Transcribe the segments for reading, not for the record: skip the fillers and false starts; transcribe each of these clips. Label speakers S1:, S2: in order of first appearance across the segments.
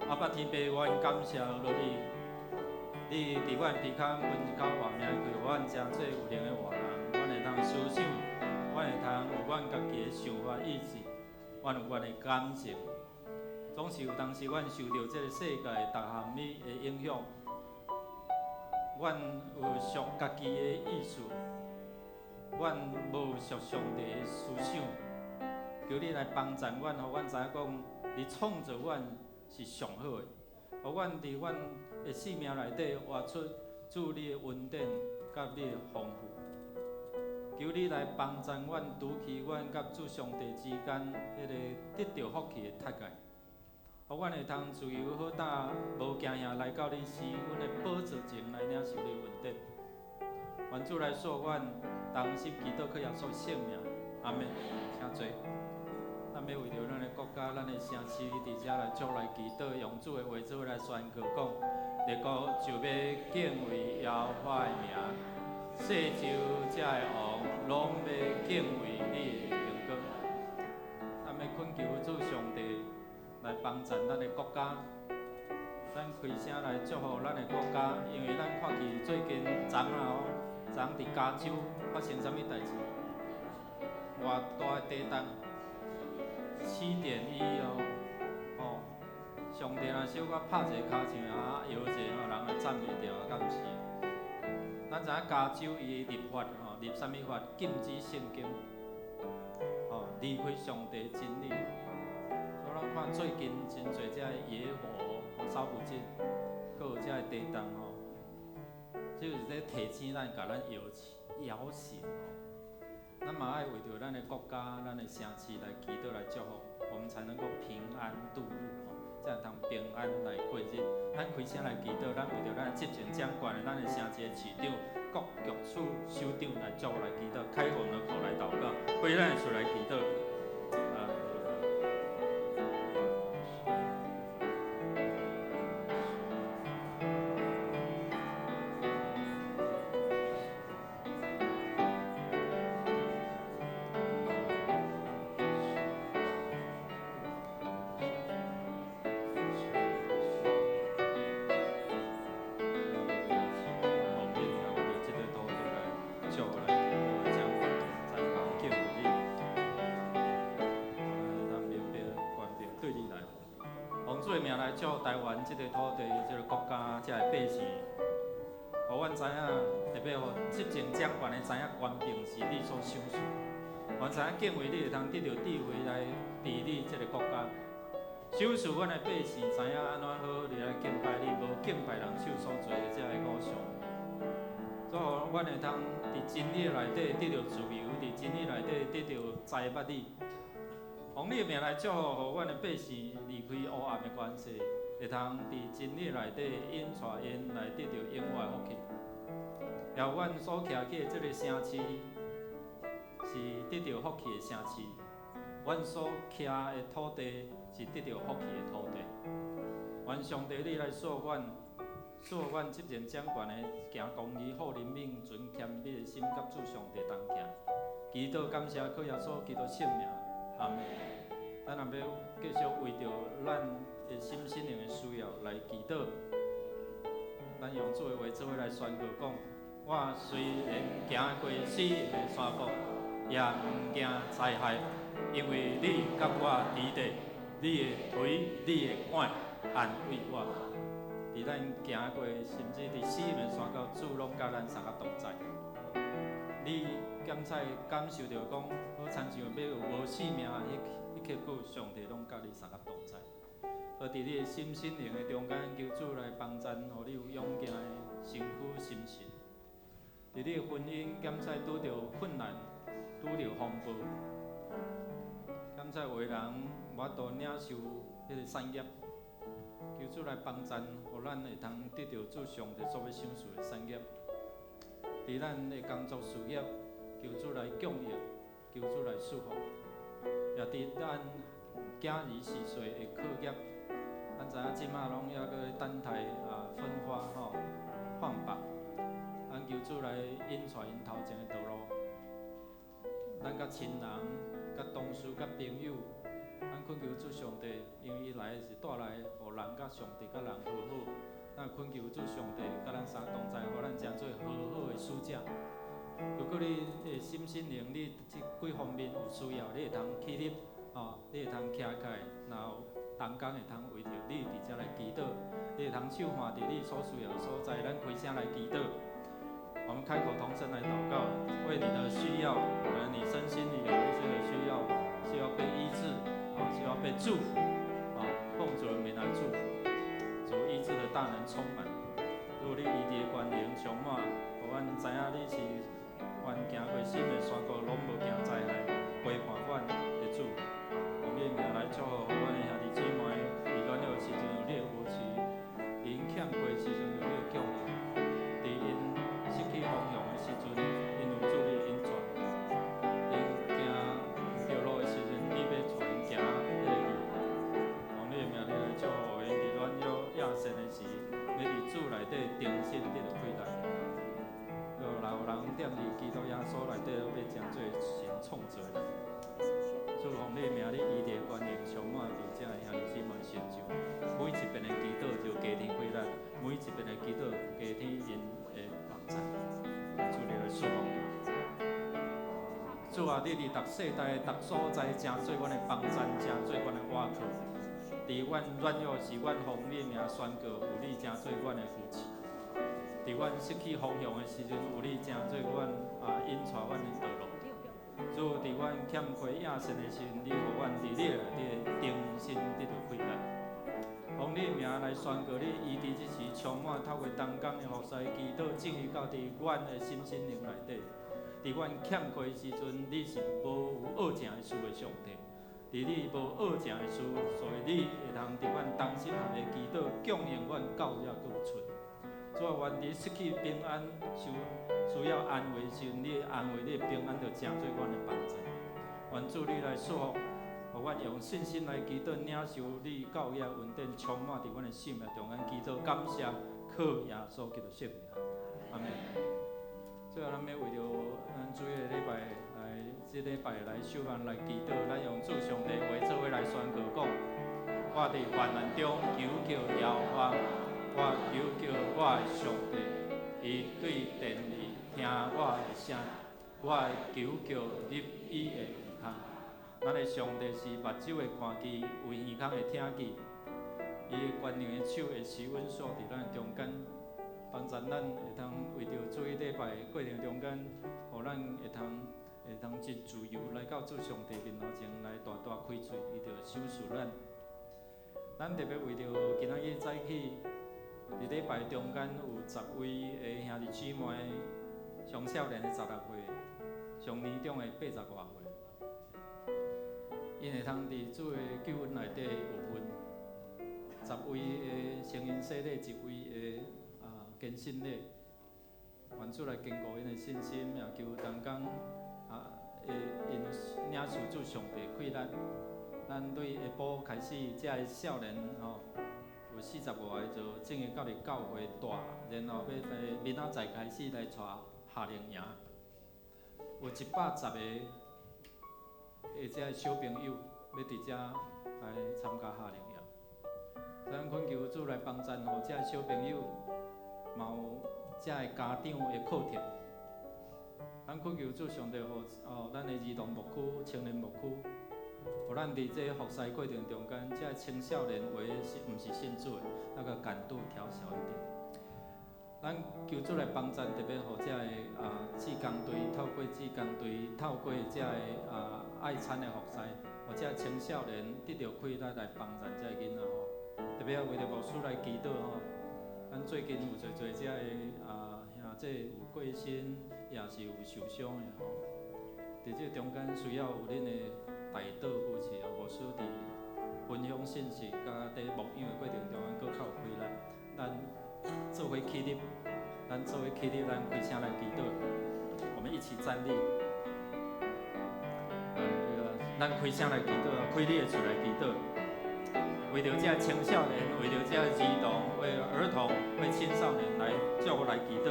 S1: 阿爸天父，阮感謝落你，你佇阮鼻孔噴一口活命氣，予阮成做有靈的活人。阮會通思想，阮會通有阮家己的想法意志，阮有阮的感情。總是有當時，阮受著這个世界逐項物的影響，阮有屬家己的意思，阮無屬上帝的思想。求你來幫助阮，予阮知影講，你創造阮是上好的，予阮佇阮的生命內底活出主你的恩典佮你的豐富。求你來幫助阮，除去阮佮主上帝之間彼个得著福氣的脫界，予阮會通自由好膽，無驚嚇來到你施恩的寶座前來領受你的恩典。願主來賜阮同心祈禱，靠耶穌聖名，阿們。請坐。咱欲為著咱的國家、咱的城市，佇遮來祝來祈禱，用主的話做來宣告講：列國就欲敬畏耶和華的名，世洲遮的王攏欲敬畏你的榮光。咱欲懇求主上帝來幫贊咱的國家，咱開聲來祝福咱的國家，因為咱看見最近昨昏哦，昨昏佇加州發生啥物代誌？偌大的地震，7.1哦，哦，上帝若小可拍一个跤掌啊，搖一下吼，人會站袂牢啊，敢毋是？咱知影加州伊立法吼，立啥物法？禁止聖經，吼，離開上帝真理。所以咱看最近真濟這野火燒不盡，閣有這个地震吼，就是咧提醒咱，共咱搖搖醒吼。咱嘛愛為著咱的國家、咱的城市來祈禱來祝福，我們才能夠平安度日吼，才會通平安來過日。咱開聲來祈禱，咱為著咱的執政長官、咱的城市的市長、各局處首長來祝福來祈禱，開我們的口來禱告，開咱的喙來祈禱。來祝台灣這个土地、這个國家、這个百姓，予阮知影，特別予執政掌權的知影，權柄是你所賞賜。阮知影敬畏你會通得著智慧來治理這个國家。賞賜阮的百姓知影按怎好好來敬拜你，無敬拜人手所做的這个偶像。所以，阮會通佇真理內底得著自由，佇真理內底得著知捌你。奉你的名來祝福，予阮的百姓離開黑暗的關係，會通佇真理內底引帶𪜶來得著永遠的福氣。也予阮所徛起的這个城市是得著福氣的城市，阮所徛的土地是得著福氣的土地。願上帝你來賜阮，賜阮執政掌權的行公義、好憐憫、存謙卑的心，佮主上帝同行。祈禱感謝靠耶穌基督聖名。阿們。咱若欲繼續為著咱的心身靈的需要來祈禱，咱用主的話做伙來宣告講：我雖然行過死蔭的山谷，也毋驚災害，因為你佮我佇咧，你的槌、你的竿安慰我。佇咱行過，甚至佇死蔭的山谷，主攏佮咱相佮同在。你敢才感受著講，好親像欲有無性命彼彼刻久，上帝攏佮你相佮同在。好，佇你的心身靈的中間，求主來幫贊，予你有勇健的身軀心神。佇你的婚姻，敢才拄著困難，拄著風暴，敢才有的人無法度領受彼个產業，求主來幫贊，予咱會通得著主上帝所欲賞賜的產業。佇咱的工作事業，求主來供應，求主來賜福。也佇咱囝兒4歲的課業，咱知影這馬攏猶閣等待啊分發吼放榜，咱求主來引帶𪜶頭前的道路。咱佮親人、佮同事、佮朋友，咱懇求主上帝，因為伊來的是帶來予人佮上帝佮人和好。咱懇求主上帝佮咱三同在，予咱成做和好的使者。如果你的心身靈，你這幾方面有需要，你會通起立，吼，你會通徛起來，然後同工會通為著你佇遮來祈禱，你會通手按佇你所需要的所在，咱開聲來祈禱。我們開口同聲來禱告，為你的需要，可能你身心裡有一些的需要，需要被醫治，啊，需要被祝福，啊，奉主的名來祝福，主醫治的大能充滿。如果你醫治的權能充滿，予阮知影你是凡行過新的山谷，攏無驚災害，陪伴阮的主。奉你的名來祝福，予阮的兄弟姊妹，佇軟弱的時陣有你的扶持，佇𪜶欠缺的時陣有你的供應，佇𪜶失去方向的時陣，𪜶有主你的引帶；𪜶行毋著路的時陣，你欲帶𪜶行彼个路。奉你的名來祝福，𪜶佇軟弱野善的時，欲佇主內底重新得著氣力。若有人踮佇基督耶穌內底，欲成做神創造的人。主奉你的名，你醫治的權能充滿佇遮的兄弟姊妹身上。每一遍的祈禱就加添氣力，每一遍的祈禱加添𪜶的幫助。主你來祝福。主啊，你佇逐世代、逐所在，成做阮的幫贊，成做阮的倚靠。佇阮軟弱時，阮奉你名宣告，有你成做阮的扶持。佇阮失去方向的時陣，有你成做阮啊引帶阮的道路。主，佇阮欠缺野心的時陣，你予阮佇你內底重新得著氣力。奉你的名來宣告，你醫治之時充滿透過同工的服侍祈禱，進入到佇阮的心身靈內底。佇阮欠缺的時陣，你是無有惡成的事的上帝。佇你無惡成的事，所以你會通佇阮同心合意祈禱，供應阮到遐閣有出。主啊，願佇失去平安、需需要安慰時陣，你的安慰、你的平安，就成做阮的幫助。願主你來祝福，予阮用信心來祈禱，領受你教會恩典充滿佇阮的生命中間。祈禱感謝，靠耶穌基督聖名，阿們。最後，咱欲為著咱主日禮拜來，這禮拜來守望來祈禱，咱用主上帝話做伙來宣告講：我佇患難中求叫耶和華，我求叫我的上帝，伊對殿裡聽我的聲，我的求叫入伊的耳孔。咱的上帝是目睭會看見，有耳孔會聽見，伊的權能的手會施恩手佇咱中間，幫助咱會通為著主日禮拜的過程中間，予咱會通真自由來到主上帝面頭前來大大開喙，伊就賞賜咱。咱特別為著今仔日早起，佇禮拜中間有10位的兄弟姊妹，上少年的16歲，上年長的80外歲，𪜶會通佇主的救恩內底有份。10位的成人洗禮，一位的啊堅信禮，願主來堅固𪜶的信心，也求同工啊，會𪜶領受主上帝氣力。咱對下晡開始，遮的少年吼，有45個就進入到佇教會帶，然後欲來明仔載開始來帶夏令營，有110個的遮小朋友欲佇遮來參加夏令營。咱懇求主來幫贊，予遮小朋友嘛有遮的家長的靠挺。咱懇求主上帝，予哦，咱的兒童牧區、青年牧區，予咱佇這服侍過程中間，遮青少年有的是毋是信主的，那個感度調小一點。咱求主來幫贊，特別予遮的啊志工隊，透過志工隊，透過遮的啊愛餐的服侍，予遮青少年得著氣力來幫贊遮的囡仔吼。特別為著牧師來祈禱吼，咱最近有濟濟遮的啊兄弟有過身，也是有受傷的吼。佇這中間需要有恁的代禱扶持啊，牧師佇分享信息佮佇牧養的過程中間，閣較有氣力。咱做伙起立，咱做伙起立，咱開聲來祈禱，我們一起站立。咱開聲來祈禱，開你的喙來祈禱。為著遮青少年，為著遮兒童，為兒童，為青少年來祝福來祈禱。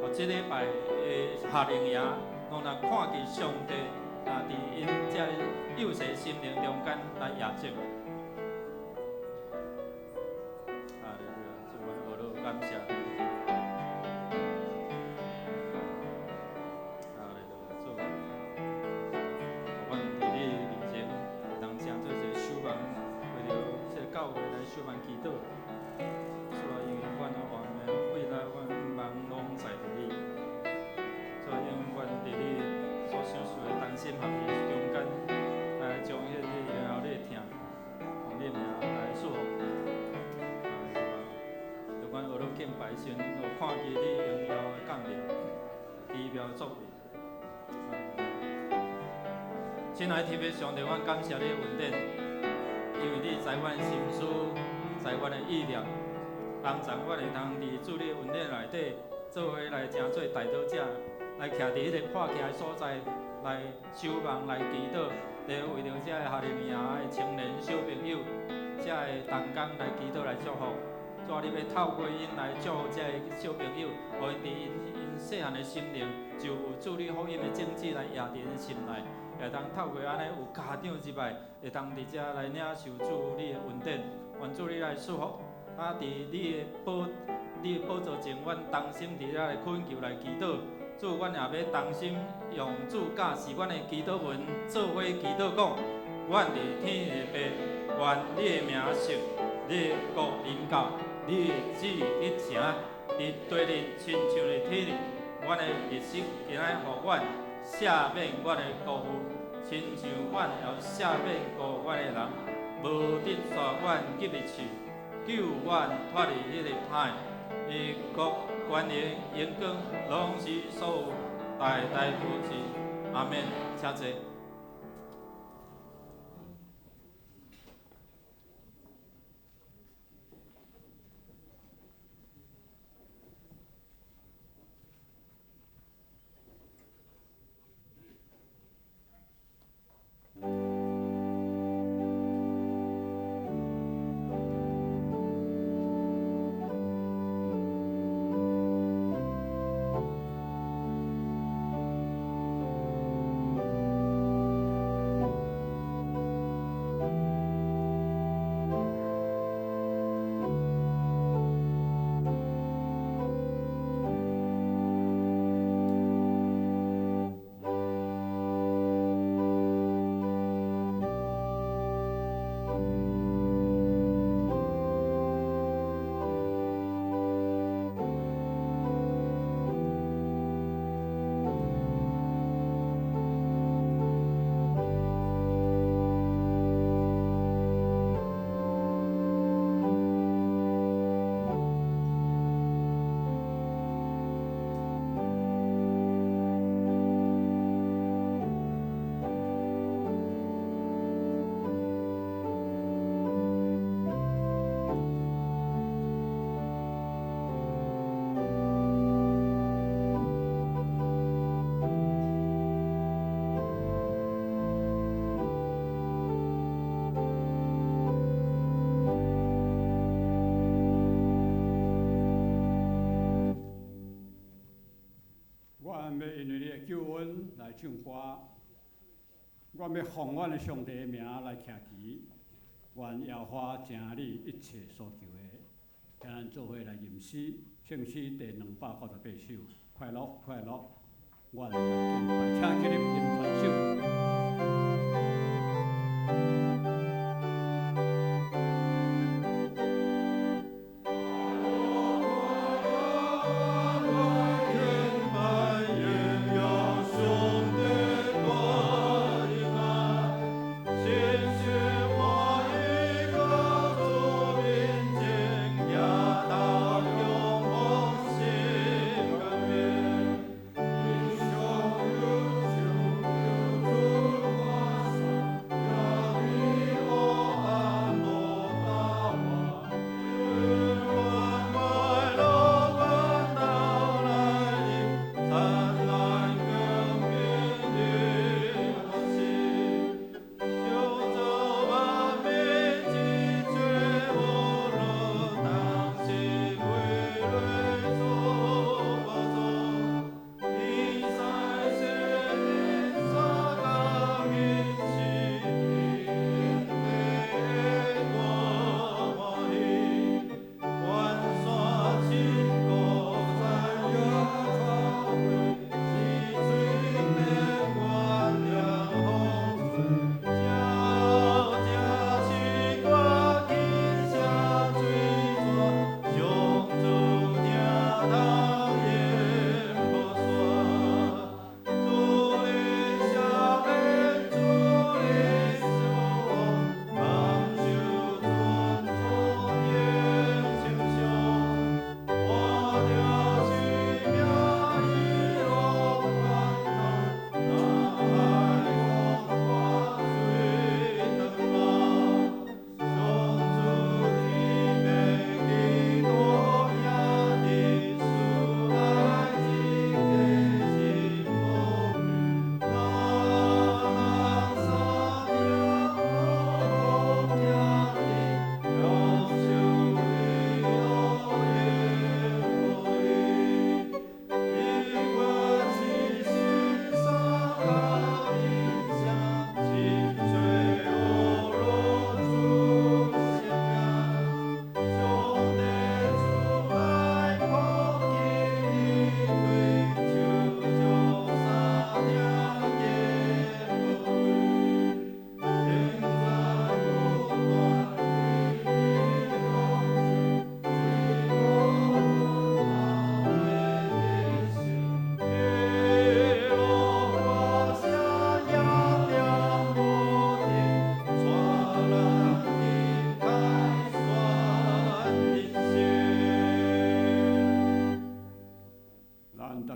S1: 予這禮拜的夏令營，攏若看見上帝啊，佇𪜶這幼細心靈中間來驗證。哈利路亞，主，阮學了感謝。哈利路亞，主，予阮佇你面前會當成做一個守望，為著這個教會來守望祈禱。主啊，因為阮的願的未來，阮望攏在佇你。主啊，因為阮佇你所賞賜的同心合意中間，來彰顯你榮耀你的疼，奉你名來祝福。讓阮學了敬拜時陣，有看見你榮耀的降臨，奇妙的作為。親愛的天父上帝，阮感謝你的恩典，因為你知阮心思，知阮的意念，幫助阮會通佇主你的恩典內底，做伙來成做代禱者，來徛佇彼个破起的所在，來守望，來祈禱，來為著這个夏令營的青年小朋友，這个同工來祈禱來祝福。主啊，你欲透過𪜶來祝福這个小朋友，予𪜶佇𪜶細漢的心靈，就有主你福音的種子來壓佇𪜶心內，會當透過按呢有家長入來，會當佇遮來領受主你的恩典，願主你來祝福。啊，佇你的寶座前，阮同心佇遮來懇求來祈禱。主，阮也欲同心用主教示阮的祈禱文做伙祈禱講：阮佇天的父，願你的名聖，你的國臨到，你的旨意成，佇地裡親像佇天裡。阮的日食今仔予阮，赦免阮的過負，親像阮也赦免過阮的人，無得帶阮入去試，救阮脫離彼个歹。因國權能榮光，攏是所有，代代不止。阿們，請坐。
S2: 阮欲因為你的救恩來唱歌，阮欲奉阮的上帝的名來徛旗，願耶和華成你一切所求的。請咱做伙來吟詩，聖詩第298首，快樂快樂，阮來敬拜，請起立吟全首。
S3: 主。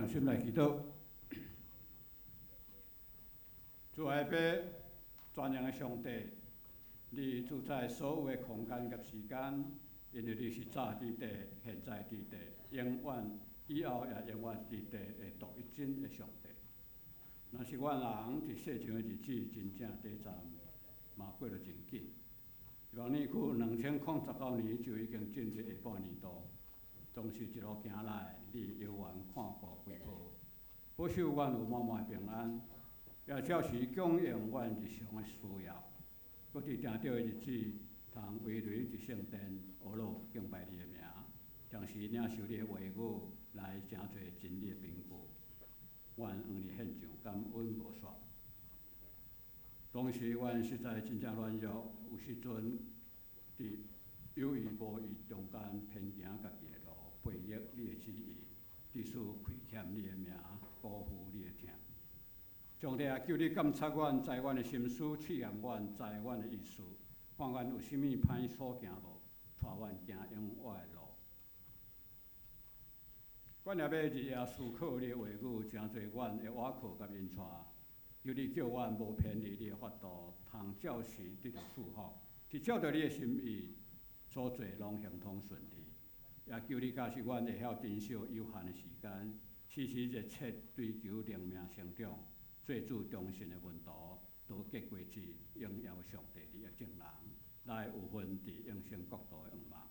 S2: 同心來祈禱。主愛爸，全能的上帝，你主宰所有的空間佮時間，因為你是早佇地、現在佇地、永遠以後也永遠佇地的獨一真的上帝。若是阮人佇世上的日子真正短暫，嘛過得真緊。一萬年久2019年就已經進入下半年度，總是一路行來，你猶原看顧規個，保守阮有滿滿平安，也照時供應阮日常的需要。閣佇定著的日子，通圍圍佇聖殿，學樂敬拜你的名，同時領受你的話語，來成做真理的憑據。阮向你獻上感恩無煞。當時阮實在真正軟弱，有時陣佇有意無意中間偏行家己的路，背逆你的旨意，致使虧欠你的名，辜負你的疼。上帝啊，求你監察阮，知阮的心思，試驗阮，知阮的意思，看阮有啥物歹所行無，帶阮行永活的路。阮也欲日夜思考你的話語，成做阮的倚靠佮引帶。求你叫阮無偏離你的法度，通照時得著賜福，是照著你的心意所做，攏亨通順利。也求你教示阮會曉珍惜有限的時間，時時熱切追求靈命成長，做主忠信的門徒，多結果子，榮耀上帝利益眾人，來有份佇永生國度的願望。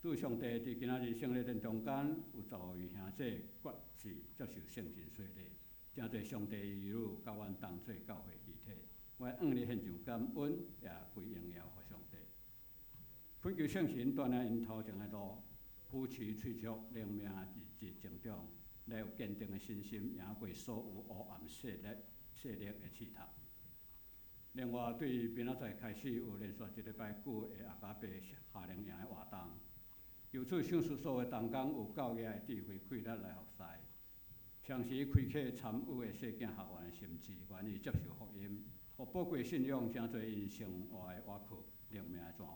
S2: 主上帝佇今仔日聖禮殿中間，有15位兄姐決志接受聖神洗禮，成做上帝兒女，佮阮同做教會肢體。我向你獻上感恩，也歸榮耀予上帝。懇求聖神帶領𪜶頭前的路，扶持催促靈命日日成長，來有堅定的信心，贏過所有黑暗勢力的試探。另外，對明仔載開始有連續一禮拜久的阿加伯夏令營的活動，求主賞賜所有同工有夠額的智慧、氣力來服侍，同時開啟參與的細囝學員的心智，願意接受福音，予寶貴信仰成做𪜶生活的倚靠、靈命的泉源。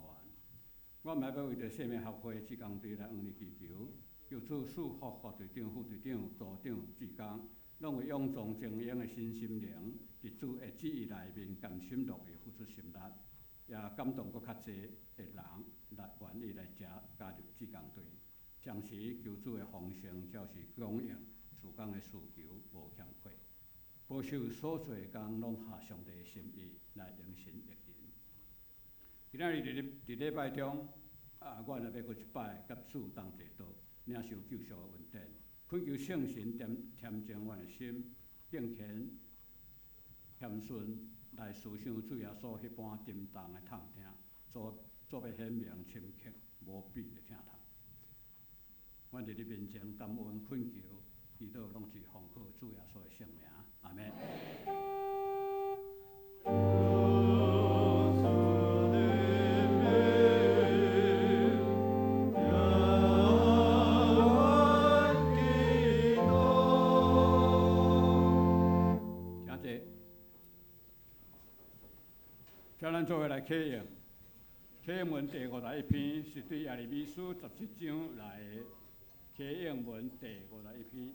S2: 我嘛欲為著生命協會志工隊來向你祈求，求主賜福副隊長、副隊長、組長、志工，攏有勇壯精英的新心靈，佇主的旨意內面甘心樂意付出心力，也感動閣較濟的人來願意來加入志工隊。同時求主的豐盛，照時供應事工的需求無欠缺，保守所做的工攏合上帝的心意來榮神益人。今仔日佇禮拜中，阮也欲閣一擺佮主同齊禱，領受救贖的恩典，懇求聖神恬靜阮的心，敬虔謙遜來思想主耶穌彼般沉重的痛疼，所欲顯明深刻無比的疼痛。阮佇你面前感恩懇求，祈禱攏是奉靠主耶穌的聖名，阿們。
S1: 主的名，聽阮祈禱。
S2: 請坐，請咱做伙來啟應。啟應文第51篇是對耶利米書17章來的啟應文第51篇。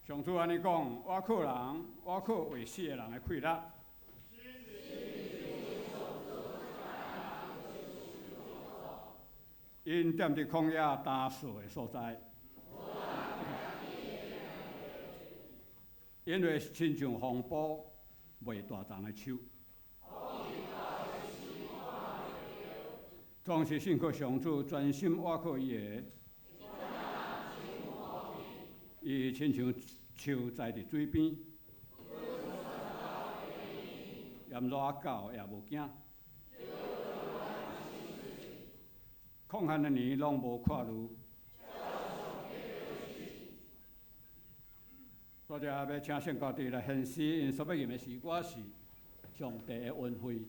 S2: 上主按呢講：倚靠人，倚靠未死的人的氣力。𪜶踮佇曠野焦燥的所在，𪜶會親像風暴袂斷叢的樹。總是信靠上主，專心倚靠伊的。伊親像樹栽佇水邊，炎熱到也無驚。曠旱的年攏無看慮。煞來欲請聖教隊來獻詩，𪜶所欲吟的詩歌是上帝的恩惠。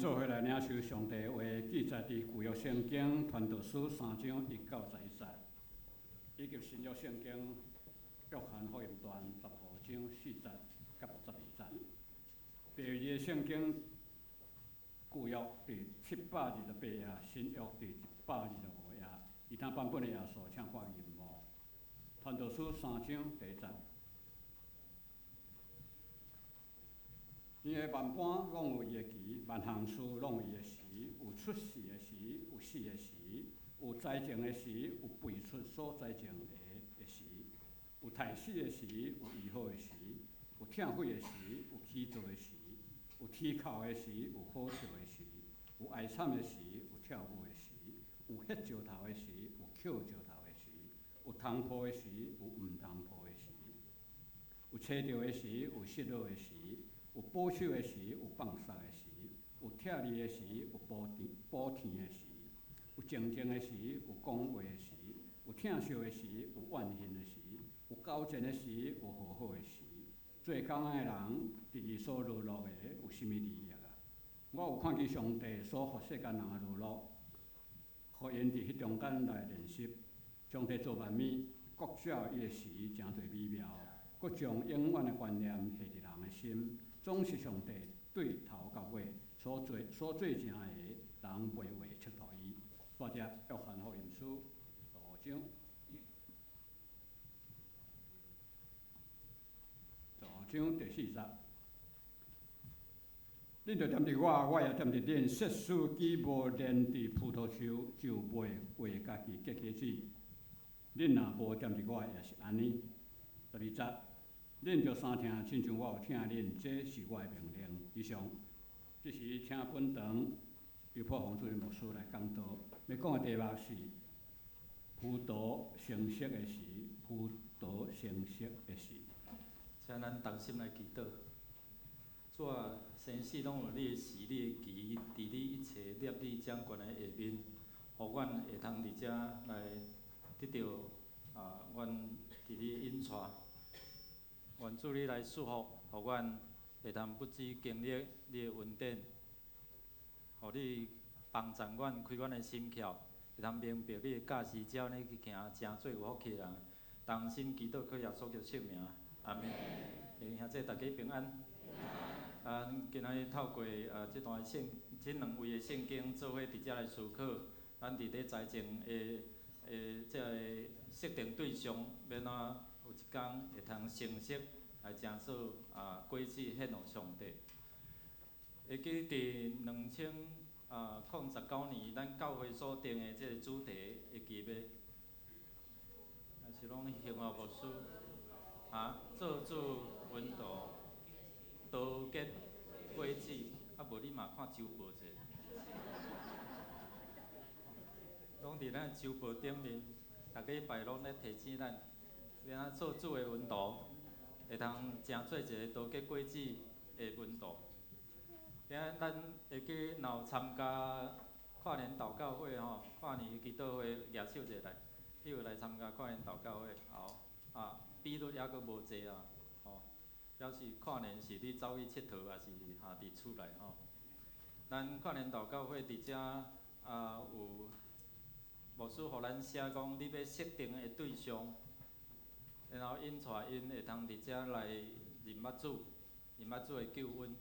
S2: 做伙來領受上帝話，記載佇舊約聖經傳道書3章1到11節，以及新約聖經約翰福音傳15章4節甲12節。白字的聖經舊約佇728頁，新約佇125頁。其他版本的頁數，請看螢幕。傳道書三章第一節。因為萬般攏有伊的期，萬項事攏有伊的時，有出世的時，有死的時，有栽種的時，有拔出所栽種的的時，有刣死的時，有醫好的時，有拆毀的時，有起造的時，有啼哭的時，有好笑的時，有哀慘的時，有跳舞的時，有彼石頭的時，有抾石頭的時，有通鋪的時，有毋通鋪的時，有揣著的時，有失落的時。有保守的時，有放殺的時；有拆裂的時，有補填補填的時；有靜靜的時，有講話的時；有疼惜的時，有怨恨的時；有交戰的時，有和好的時。做工的人，佇伊所勞碌的有啥物利益啊？我有看見上帝所予世間人的勞碌，予𪜶佇彼中間來練習。上帝造萬物，各照伊的時，誠濟美妙，閣將永遠的觀念下佇人的心。總是上帝對頭到尾所做所做成的，人袂會測度伊。煞遮約翰福音書五章，5章第4節。恁著踮佇我，我也踮佇恁。設使枝無連佇葡萄樹，就袂為家己結果子。恁若無踮佇我，也是按呢。12節。恁著相疼，親像我有疼恁，這是我的命令。以上，這時請本堂尤破宏主任牧師來講道。欲講的題目是葡萄成熟的時，葡萄成熟的時。
S1: 請咱同心來祈禱。主啊，生死攏有你的時，你的期，佇你一切立你掌權的下面，予阮會通佇遮來得著啊，阮佇你的引帶。願主你來賜福，予阮會通不止經歷你的恩典，予你幫助阮開阮的心竅，會通明白你的教示，才按呢去行，成做有福氣的人。同心祈禱，靠耶穌基督聖名，阿們。兄弟大家平安。啊，今仔日透過啊這段聖，這兩位的聖經做伙佇遮來思考，咱佇咧栽種的的這个設定對象，欲按怎有一工會通成熟來成做啊果子獻予上帝。會記佇2019年，咱教會所定的這个主題，會記袂？還是攏幸福牧師？啊，做主門徒，多結果子，啊無你嘛看週報者。攏佇咱週報頂面，逐禮拜攏咧提醒咱，欲按怎做主的門徒，會通成做一个多結果子的門徒。今仔咱會記若有參加跨年禱告會吼，跨年祈禱會舉手者來，你有來參加跨年禱告會？好，啊，比率猶閣無濟啊，吼，表示跨年是你走去𨑨迌，抑是哈佇厝內吼？咱跨年禱告會佇遮啊有牧師予咱寫講，你欲設定的對象，然後引帶𪜶會通佇遮來認捌主，認捌主的救恩，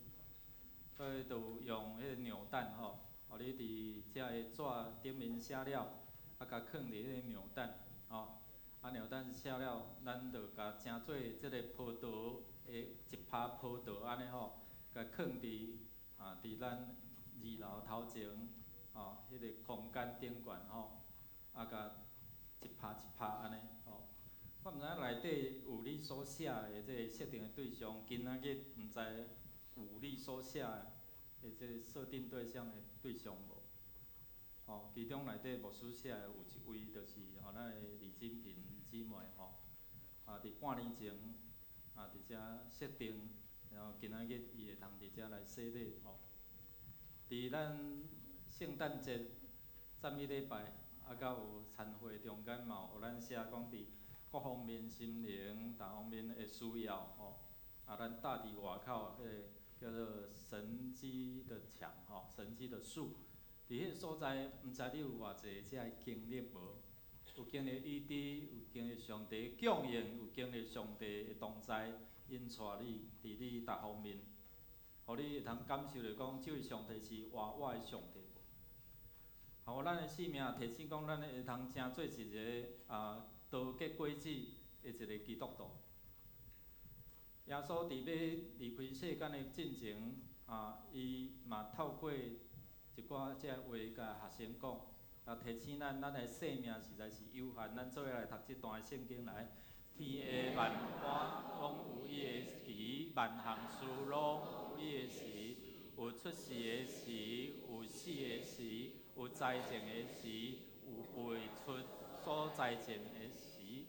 S1: 所以就用彼個扭蛋吼，予你佇遮个紙頂面寫了，啊，共囥佇彼个扭蛋，吼，啊扭蛋寫了，咱就共成做這个葡萄的一拍葡萄按呢吼，共囥佇啊佇咱二樓頭前，吼，彼個空間頂懸吼，啊，共一拍一拍按呢吼。我毋知影內底有你所寫的這个設定的對象，今仔日毋知有你所寫的這个設定對象的對象無？吼，其中內底牧師寫的有一位，就是吼咱的李金平姊妹吼，啊，佇半年前啊，佇遮設定，然後今仔日伊會通佇遮來洗禮吼。佇咱聖誕節早一禮拜，啊，閣有餐會中間嘛有予咱寫講佇各方面心靈、逐方面的需要吼，啊，咱搭佇外口彼個叫做神蹟的牆吼，神蹟的樹。佇彼個所在，毋知你有偌濟遮个經歷無？有經歷醫治，有經歷上帝供應，有經歷上帝的同在，𪜶帶你佇你逐方面，予你會通感受著講，這位上帝是活活的上帝。予咱的生命提醒講，咱會通成做一个多結果子的一个基督徒。耶穌佇欲離開世間的進前，伊嘛透過一寡這个話共學生講，提醒咱，咱的生命實在是有限。咱做伙來讀這段聖經來。天下萬般攏有伊的期，萬項事攏有伊的時，有出世的時，有死的時，有栽種的時，有拔出所栽種的時。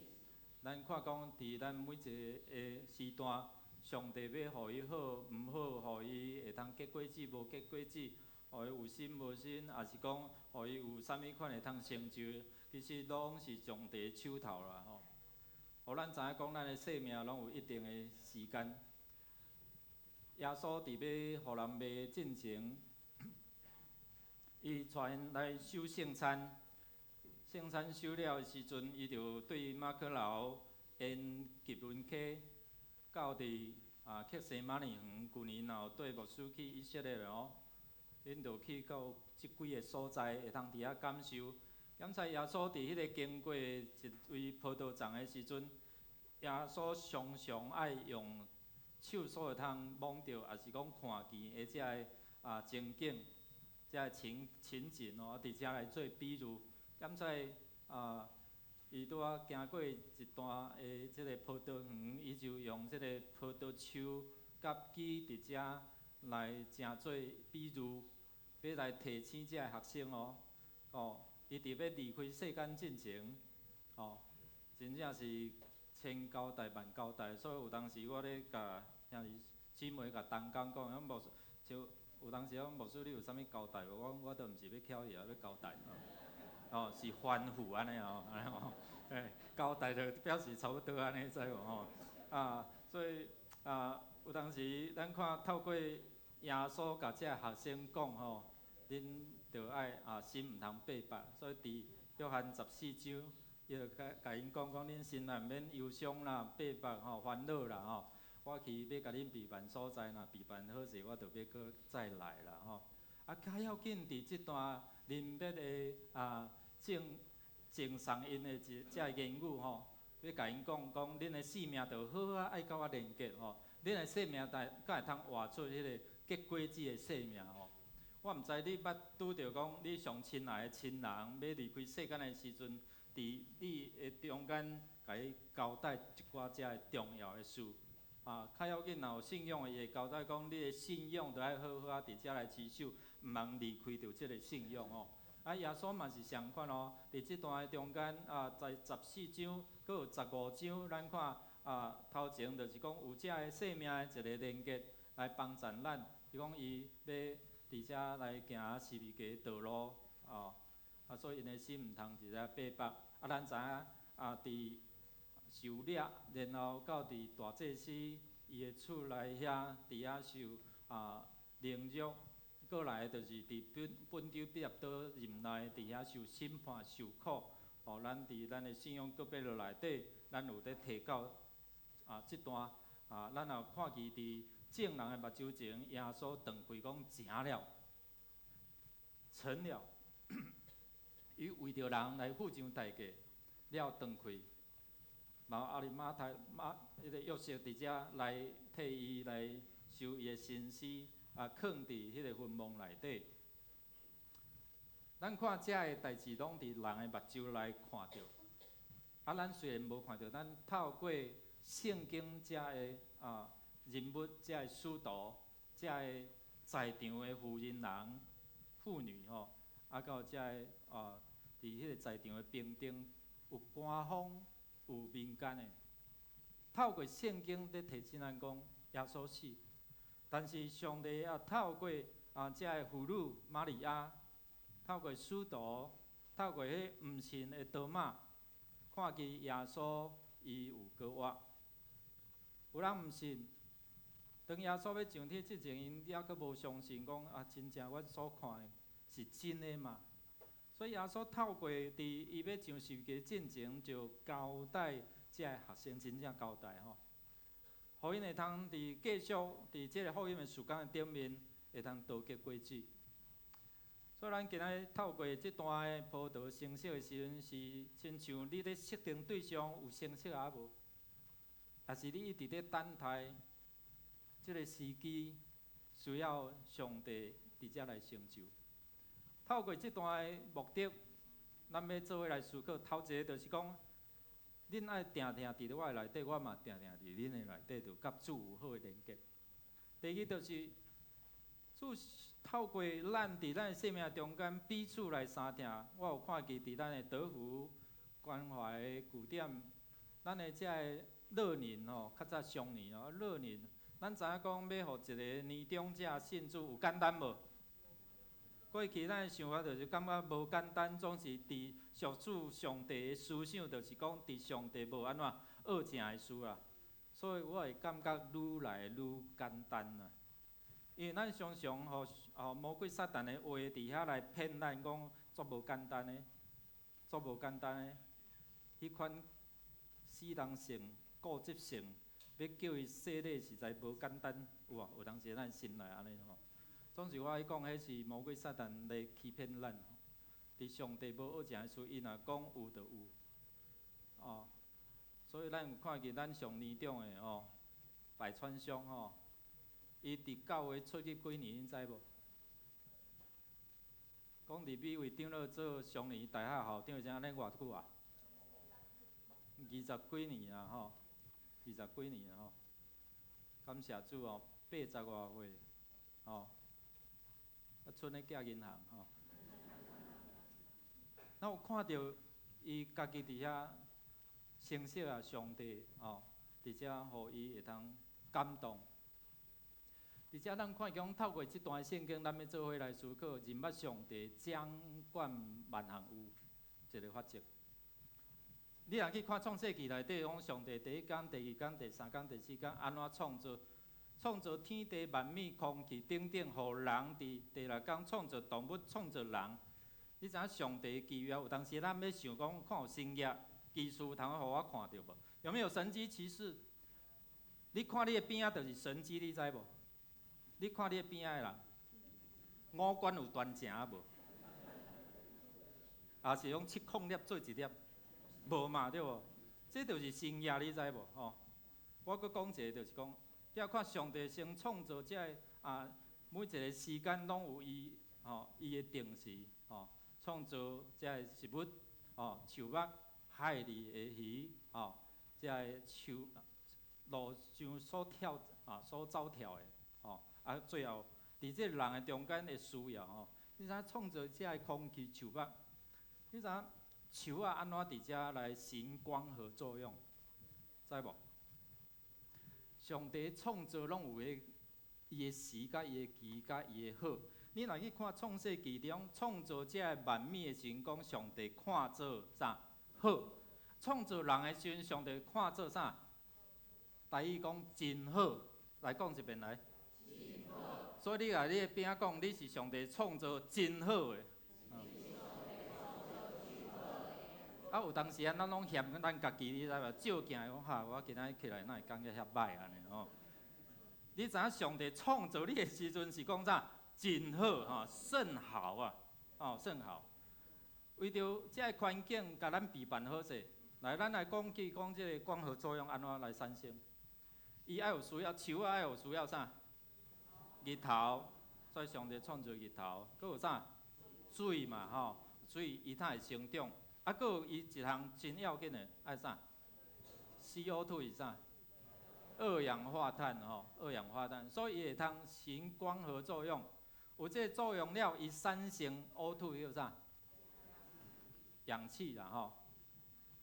S1: 咱看講，佇咱每一个的時段，上帝欲予伊好，毋好，予伊會通結果子，無結果子，予伊有心無心，抑是講予伊有啥物款會通成就，其實攏是上帝手頭啦吼。予咱知影講，咱的生命攏有一定的時間。耶穌佇欲予人賣進前，伊帶𪜶來守聖餐。聖餐守了的時陣，伊就對馬可樓沿基倫溪到佇客西馬尼園。舊年若有綴牧師去以色列哦，𪜶就去到這幾个所在，會通佇遐感受。敢知耶穌佇彼个經過一位葡萄叢的時陣，耶穌常常愛用手所會通摸著，抑是講看見的這个情景、這个情景哦，佇遮來做比喻。敢知伊拄仔行過一段的這个葡萄園，伊就用這个葡萄樹佮枝佇遮來成做比喻，欲來提醒這个學生哦，伊佇欲離開世間進前，真正是千交代萬交代，所以有當時我咧共兄弟姊妹共同工講，講牧師就有當時講牧師你有啥物交代無？我講我都毋是欲翹伊啊，欲交代。是吩咐按呢哦，按呢哦，交代就表示差不多按呢，知無吼？所以有當時咱看透過耶穌共這个學生講吼，恁著愛心毋通八百，所以佇約翰14章，伊就共𪜶講講，恁心內毋免憂傷啦、八百吼、煩惱啦吼。我去欲共恁備辦所在，若備辦好勢，我就欲閣再來啦吼。較要緊佇這段臨別的贈贈送𪜶的這這个言語吼，欲共𪜶講講，恁的生命著好好愛佮我連結吼，恁的生命才會通活出彼个結果子的生命吼。我毋知你捌拄著講，你上親愛的親人欲離開世間的時陣，佇你的中間，共伊交代一寡遮个重要的事。較要緊，若有信仰的，伊會交代講，你的信仰著愛好好仔佇遮來持守，毋通離開著這个信仰吼。耶穌嘛是相款哦，佇這段的中間，在14章，閣有15章，咱看頭前就是講有遮个生命的一个連結來幫助咱。伊講伊欲佇遮來行十字架道路，所以𪜶的心毋通佇遮八百。咱知影佇受掠，然後到佇大祭司伊的厝內遐，佇遐受凌辱。過來就是佇本丟彼拉多任內，佇遐受審判、受苦。咱佇咱的信仰告白錄內底，咱有咧提到這段咱也看見佇眾人的目睭前，耶穌斷氣講成了，成了。伊為著人來付上代價，了斷氣。然後亞利馬太馬彼个約瑟佇遮來替伊來收伊的身屍，囥佇彼个墳墓內底。咱看遮个代誌，攏佇人的目睭來看著。咱雖然無看著，咱透過聖經遮个人物、遮个使徒、遮个在場的婦人人、婦女吼，到遮个佇彼个在場的兵丁，有官方，有民間的，透過聖經咧提醒咱講耶穌死，但是上帝也透過遮个婦女瑪利亞，透過使徒，透過彼毋信的多馬，看見耶穌伊有閣活。有人毋信，當耶穌欲上天之前，𪜶猶閣無相信講啊，真正阮所看的是真的嗎？所以耶穌透過佇伊欲上十字架進前，就交代遮个學生真正交代吼，予𪜶會通佇繼續佇這个福音的事工的頂面，會通道結果子。所以咱今仔日透過這段的葡萄成熟的時陣，是親像你咧設定對象有成熟抑無？抑是你一直咧等待這个時機，需要上帝佇遮來成就。透過這段的目的，咱欲做伙來思考。頭一个就是講，恁愛定定佇咧我的內底，我嘛定定佇恁的內底，就佮主有好的連結。第二就是，主透過咱佇咱的生命中間彼此來相疼。我有看見佇咱的德福關懷據點，咱的這个樂齡吼，較早雙年哦，樂齡，咱知影講欲予一个年長者信主有簡單無？過去咱的想法就是感覺無簡單，總是佇屬主上帝的思想，就是講佇上帝無按怎惡正的事啦。所以我會感覺愈來愈簡單啦。因為咱常常予予魔鬼撒旦的話佇遐來騙咱，講足無簡單的，足無簡單的。彼款死人性、固執性，欲叫伊洗禮實在無簡單，有無？有當時咱心內按呢吼。總是我愛講，彼是魔鬼撒旦咧欺騙咱。佇上帝無惡正的事，伊若講有就有。哦，所以咱有看見咱上年長的吼，百川兄吼，伊佇教會出入幾年，恁知無？講佇美惠長老做雙年大學校長時陣，按呢偌久啊？二十幾年啊吼，二十幾年啊吼。感謝主哦，八十外歲，吼。啊，賰咧寄銀行吼。咱有看著伊家己佇遐成熟啊，上帝吼，佇遮予伊會通感動。佇遮咱看講透過這段聖經，咱欲做伙來思考，認捌上帝掌管萬項有一个法則。你若去看創世記內底，講上帝第一工、第二工、第三工、第四工按怎創造？創造天地萬物、空氣等等，予人佇第六工創造動物、創造人。你知影上帝奇妙？有當時咱欲想講，看有神蹟奇事通予我看著無？有沒有神蹟奇事？你看你的邊仔就是神蹟，你知無？你看你的邊仔的人，五官有端正無？抑是講七孔粒做一粒？無嘛對無？這就是神蹟，你知無？吼！我閣講一个，就是講，你看上帝先創造這个啊，每一个時間攏有伊吼，伊的定時吼，創造這个植物吼，樹木、海裡的魚吼，這个樹路上所跳啊，所走跳的吼，啊，最後佇這个人的中間的需要吼，你知影創造這个空氣、樹木，你知影樹仔按怎佇遮來行光合作用，知無？上帝創造攏有彼伊的時、佮伊的期、佮伊的好。你若去看創世記中創造這个萬物的時陣，講上帝看做啥好？創造人的時陣，上帝看做啥？台語講真好，來講一遍來。
S3: 真好。
S1: 所以你共你的邊仔講，你是上帝創造真好的。啊，有當時啊，咱攏嫌咱家己，你知無？照鏡講哈，我今仔日起來哪會感覺遐歹按呢吼？你知影上帝創造你的時陣是講啥？真好吼，甚好啊，哦，甚好。為著這个環境，共咱備辦好勢，來，咱來講起講這个光合作用按怎來產生？伊愛有需要樹仔愛有需要啥？日頭，所以上帝創造日頭，閣有啥？水嘛吼，水伊才會成長。啊，閣有伊一項真要緊的愛啥？CO2 是啥？二氧化碳吼，二氧化碳，所以伊會通行光合作用。有這个作用了，伊產生 O2 叫啥？氧氣啦吼。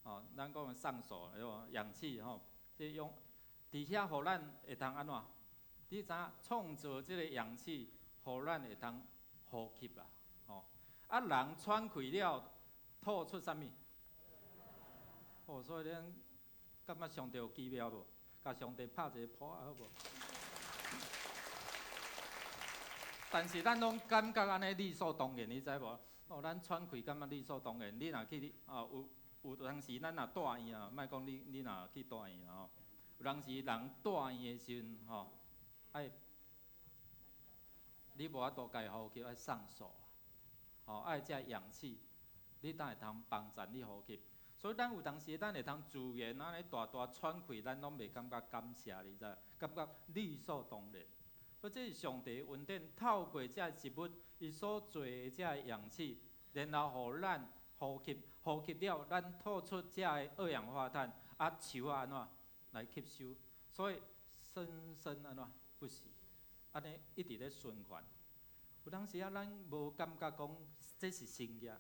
S1: 哦，咱講的上手對無？氧氣吼，這用佇遐予咱會通按怎？你知影創造這个氧氣，予咱會通呼吸啦，吼。啊，人喘氣了，吐出啥物？哦，所以咱感覺上帝有奇妙無？共上帝拍一个噗仔好無？但是咱攏感覺按呢理所當然，你知無？哦，咱喘氣感覺理所當然。你若去啊，有當時咱若蹛院啊，莫講你若去蹛院吼，有當時人蹛院的時陣吼，愛你無法度家呼吸，愛送素，吼，愛這氧氣，你才會通幫助你呼吸。所以咱有當時咱會通自然按呢大大喘氣，咱攏袂感覺感謝，你知？感覺理所當然。所以這是上帝恩典，透過這植物，伊所做的這氧氣，然後予咱呼吸，呼吸了，咱吐出這个二氧化碳，啊樹按怎來吸收，所以生生按怎不息，按呢一直咧循環。有當時啊，咱無感覺講這是神跡，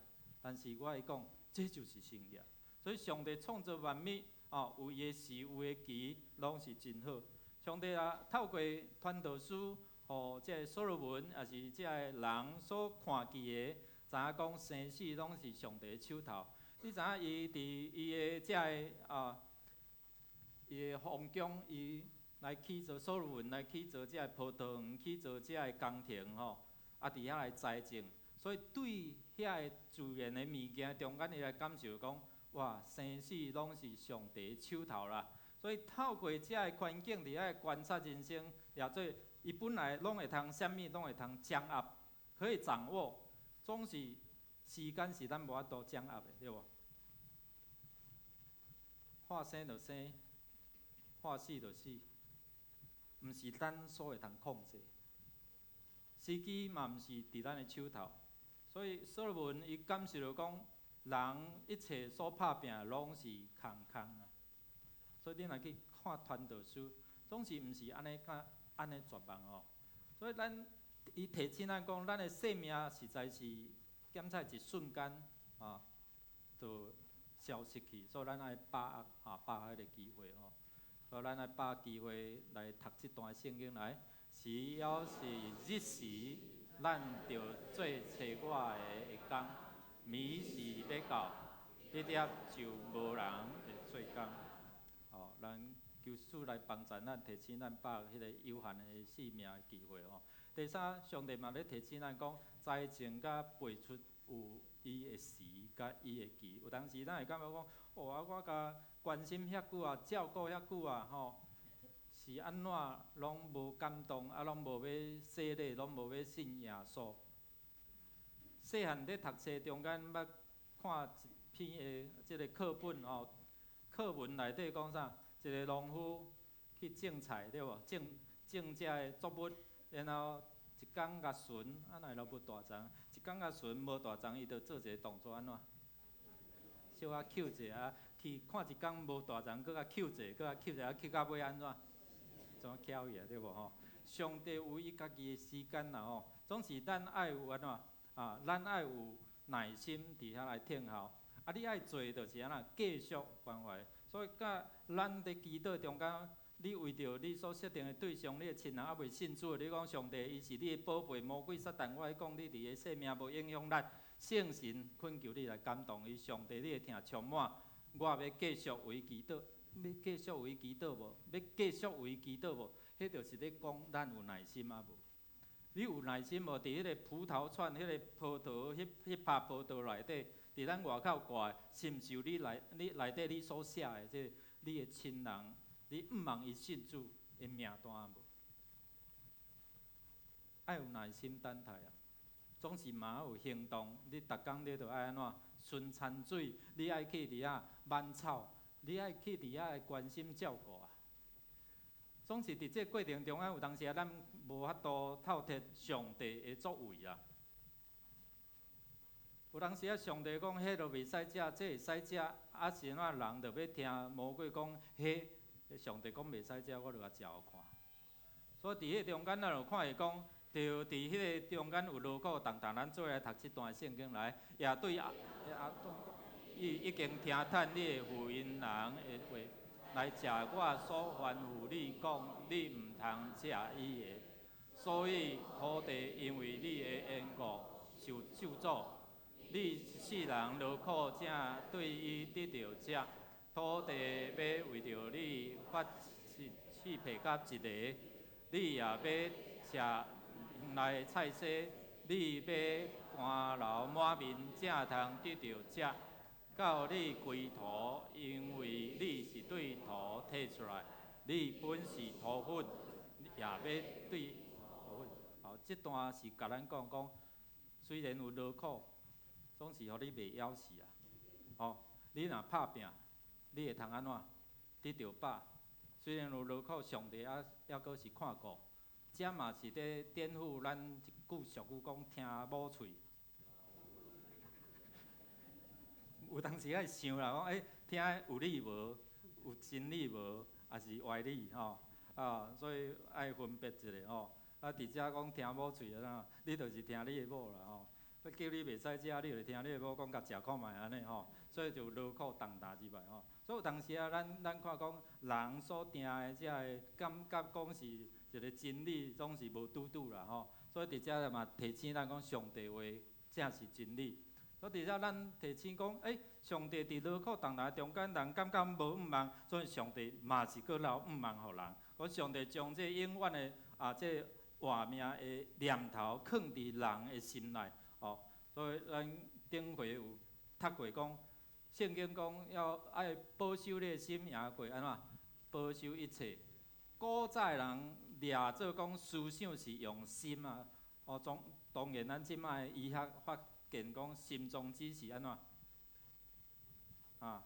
S1: 但是我會講，這就是神跡。所以上帝創造萬物，哦，有伊的時，有伊的期，攏是真好。上帝啊，透過傳道書，予這个所羅門，抑是這个人所看見的，知影講生死攏是上帝的手頭。你知影伊佇伊的這个啊，伊的皇宮，伊來起造所羅門來起造這个葡萄園，起造這个宮廷吼，啊，佇遐來栽種。所以對遐個自然的物件中間，伊來感受講，哇，生死攏是上帝的手頭啦。所以透過這个環境佇遐觀察人生，也做伊本來攏會通啥物攏會通掌握，可以掌握，總是時間是咱無法度掌握的，對無？看生就生，看死就死，毋是咱所會通控制。時機嘛毋是佇咱的手頭，所以所羅門伊感受著講，人一切所拍拚攏是空空啊。所以你若去看傳道書，總是毋是按呢佮按呢絕望哦。所以咱伊提醒咱講，咱的生命實在是減彩一瞬間啊，就消失去。所以咱愛把握啊，把握彼个機會吼。所以咱愛把握機會來讀這段聖經來。只要是日時，咱著做揣我的的工；暝時欲到，彼粒就無人會做工。吼，咱求主來幫助咱，提醒咱把握彼个有限的生命的機會吼。第三，上帝嘛咧提醒咱講，栽種佮播出有伊的時佮伊的期。有當時咱會感覺講，哦啊，我共關心遐久啊，照顧遐久啊，吼，是按怎攏無感動，啊，攏無欲洗禮，攏無欲信耶穌。細漢佇讀冊中間，捌看一篇的這个課本吼，課文內底講啥？一个農夫去種菜，對無？種這个作物，然後一工共巡，啊，若會無大欉？一工共巡無大欉，伊就做一个動作按怎？小可抾者啊，去看一工無大欉，閣共抾者，閣共抾者，啊，抾到尾按怎？怎翹去啊？對無吼？上帝有伊家己的時間啦吼，總是咱愛有按怎啊？咱愛有耐心佇遐來等候。啊，你愛做就是按怎？繼續關懷。所以，佮咱佇祈禱中間，你為著你所設定的對象，你的親人猶未信主，你講上帝，伊是你的寶貝，魔鬼撒旦，我講你佇个生命無影響力，聖神懇求你來感動伊，上帝你的疼充滿，我欲繼續為祈禱，欲繼續為祈禱無？欲繼續為祈禱無？彼就是咧講咱有耐心啊無？你有耐心無？佇彼个葡萄串、彼个葡萄、彼拍葡萄內底，佇咱外口掛，是毋是有你內你內底你所寫的這個你的親人，你向望伊信主的名單無？愛有耐心等待啊，總是嘛有行動。你逐工你著愛按怎？巡田水，你愛去佇遐挽草，你愛去佇遐關心照顧啊。總是佇這個過程中間，有當時啊，咱無法度透徹上帝的作為啊。有當時啊，上帝講彼都袂使食，這會使食，啊是按怎人就欲聽魔鬼講，彼上帝講袂使食，我就共食予看。所以佇彼中間，咱就看會講，著佇彼个中間有勞苦重擔，咱做來讀這段聖經來，也對亞亞當伊已經聽趁你的婦人的話，來食我所吩咐你講，你毋通食伊的。所以土地因為你的緣故受咒詛。你一世人勞苦才對伊得著食，土地欲為著你發刺皮甲一个，你也欲食來菜西，你欲乾流滿面，才通得著食。到你歸土，因為你是對土提出來，你本是土粉，也欲對土粉。好，這段是共咱講講，雖然有勞苦，總是予你袂枵死啊。吼，你若拍拚，你會通按怎？得著飽。雖然有勞苦，上帝猶猶閣是看顧。這嘛是咧顛覆咱一句俗語講聽某喙。有當時愛想啦，講欸，聽有理無？有真理無？抑是歪理吼？啊，所以愛分別一下吼。啊，佇遮講聽某喙啊，你就是聽你的某啦吼。叫你袂使食，你就聽你的某講，共食看覓按呢吼。所以就勞苦重擔入來吼。所以有當時啊，咱看講人所定的這个感覺講是一个真理，總是無拄拄啦吼。所以佇遮嘛提醒咱講，上帝話才是真理。所以佇遮咱提醒講，欸，上帝佇勞苦重擔中間，人感覺無向望，所以上帝嘛是閣留向望予人。講上帝將這永遠的啊，這活命的念頭囥佇人的心內，哦。所以咱頂回有讀過講，聖經講要愛保守你的心，贏過按怎？保守一切。古早人掠做講思想是用心啊，哦，當然咱這擺醫學發現講心臟只是按怎？啊，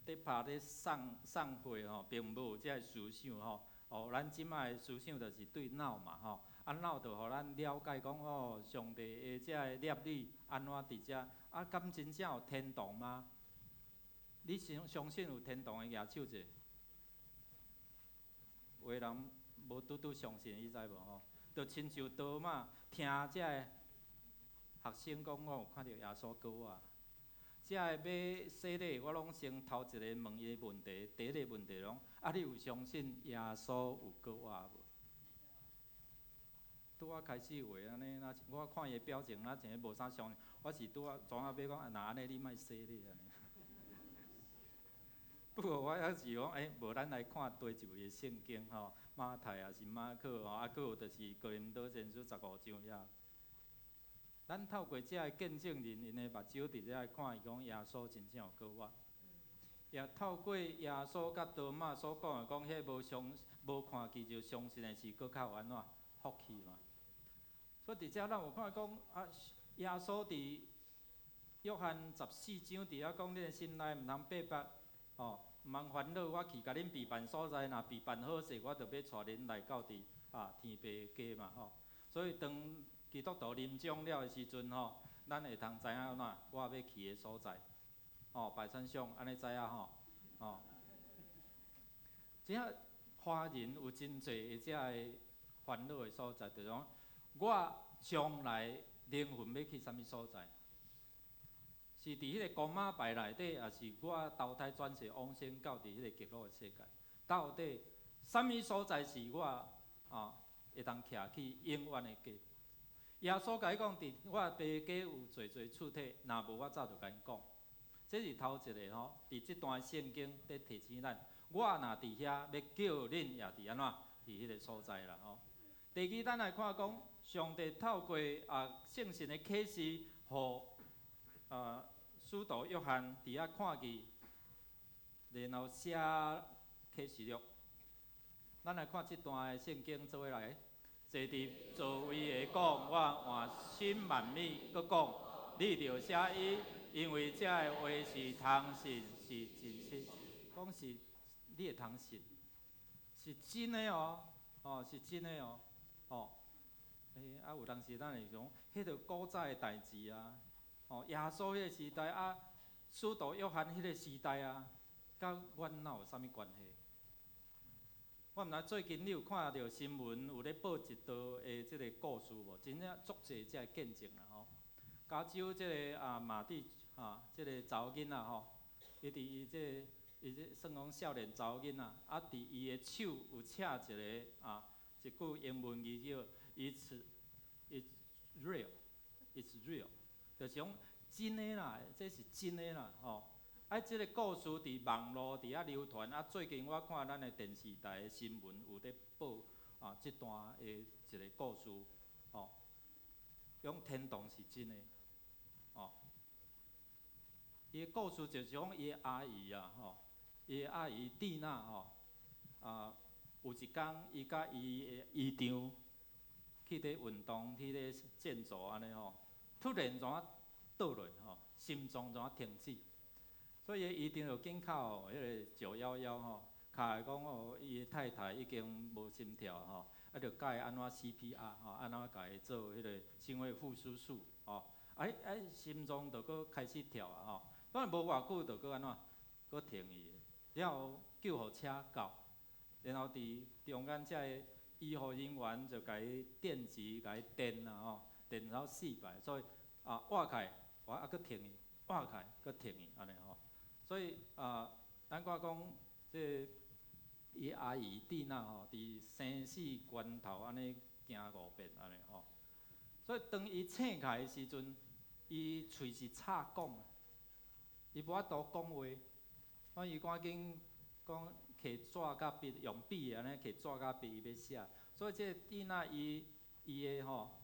S1: 佇拍咧送送貨吼，並無有這个思想吼。哦，咱這擺的思想就是對腦嘛吼，啊腦就予咱了解講哦，上帝的這个律例按怎佇遮？啊，敢真正有天堂嗎？你相信有天堂的舉手者？有的人無拄拄相信，你知無吼？就親像多瑪聽這个學生講，我有看著耶穌過活。這个欲洗禮，我攏先頭一個問伊的問題，第一个問題攏啊，你有相信耶穌有過活無？拄仔開始話按呢，若我看伊的表情，若像無啥相信。我是拄仔轉仔尾講，啊，若按呢你莫洗禮按呢。不過我猶是講，欸，無咱來看佗一位的聖經吼，馬太抑是馬可吼，啊，閣有就是哥林多前書15章遐。咱透過這个見證人𪜶的目睭佇遮看，伊講耶穌真正有過活。也透過耶穌佮多瑪所講的，講彼無相無看見就相信的是閣較有按怎福氣嘛。所以佇遮咱有看講啊，耶穌佇約翰14章佇遐講，恁的心內毋通百般，吼，毋通煩惱。我去共恁備辦所在，若備辦好勢，我就欲帶恁來到佇啊天父家嘛，吼。所以當基督徒臨終了的時陣吼，咱會通知影按怎，我欲去的所在，吼，擺參相，按呢知影吼，吼。這華人有真濟的這个煩惱的所在，就是講我將來靈魂欲去啥物所在？是佇彼个公媽牌內底，抑是我投胎轉世往生到佇彼个極樂的世界？到底啥物所在是我啊會當徛去永遠的家？耶穌共伊講，佇我爸家有濟濟厝體，若無我早就共𪜶講。這是頭一个吼，佇這段聖經佇提醒咱，我若佇遐，欲叫恁也佇按怎？佇彼个所在啦吼。第二，咱來看講，上帝透過啊聖神的啟示，予使徒約翰佇遐看見，然後寫啟示錄。咱來看這段的聖經做伙來。坐佇座位的講，我換心萬米，閣講，你著寫伊，因為這个話是通信，是真實。講是你會通信，是真的哦，哦是真的哦，哦。欸，啊有當時咱會講，彼个古早的代誌啊，哦，耶穌彼个時代啊，使徒約翰彼个時代啊，佮阮哪有啥物關係？我毋知最近你有看著新聞有咧報一道的這个故事無？真正足濟這个見證啦吼。加州這个啊馬蒂啊，這个查某囡仔吼，伊佇伊這个伊這算講少年查某囡仔，啊佇伊的手有刺一个啊一句英文字叫 "It's real, it's real"，就是講真的啦，這是真的啦吼。啊，這个故事佇網路佇遐流傳，啊，最近我看咱的電視台的新聞有咧報啊，這段的一个故事。哦，講天堂是真的，哦。伊的故事就是講伊的阿姨啊，吼，伊的阿姨蒂娜吼，啊，有一工伊佮伊的姨丈去咧運動，去咧健走按呢吼，突然怎啊倒落吼，心臟怎啊停止，所以伊姨丈就緊敲彼个911吼，敲來講哦，伊的太太已經無心跳吼，啊，著教伊按怎 CPR 吼，按怎共伊做彼个心肺復甦術吼，哎哎，心臟就閣開始跳啊吼。當然無偌久就閣按怎，閣停去，了後救護車到，然後佇中間遮个醫護人員就共伊電擊，共伊電啊吼，電了4擺，所以啊活起來，哇啊閣停去，活起來閣停去，按呢吼。所以啊，咱看講這个伊阿姨蒂娜吼，佇生死關頭按呢行五遍按呢吼。所以當伊醒起來的時陣，伊喙是插管。伊無法度講話，所以伊趕緊講摕紙佮筆，用筆按呢摕紙佮筆，伊欲寫。所以這個蒂娜伊伊的吼，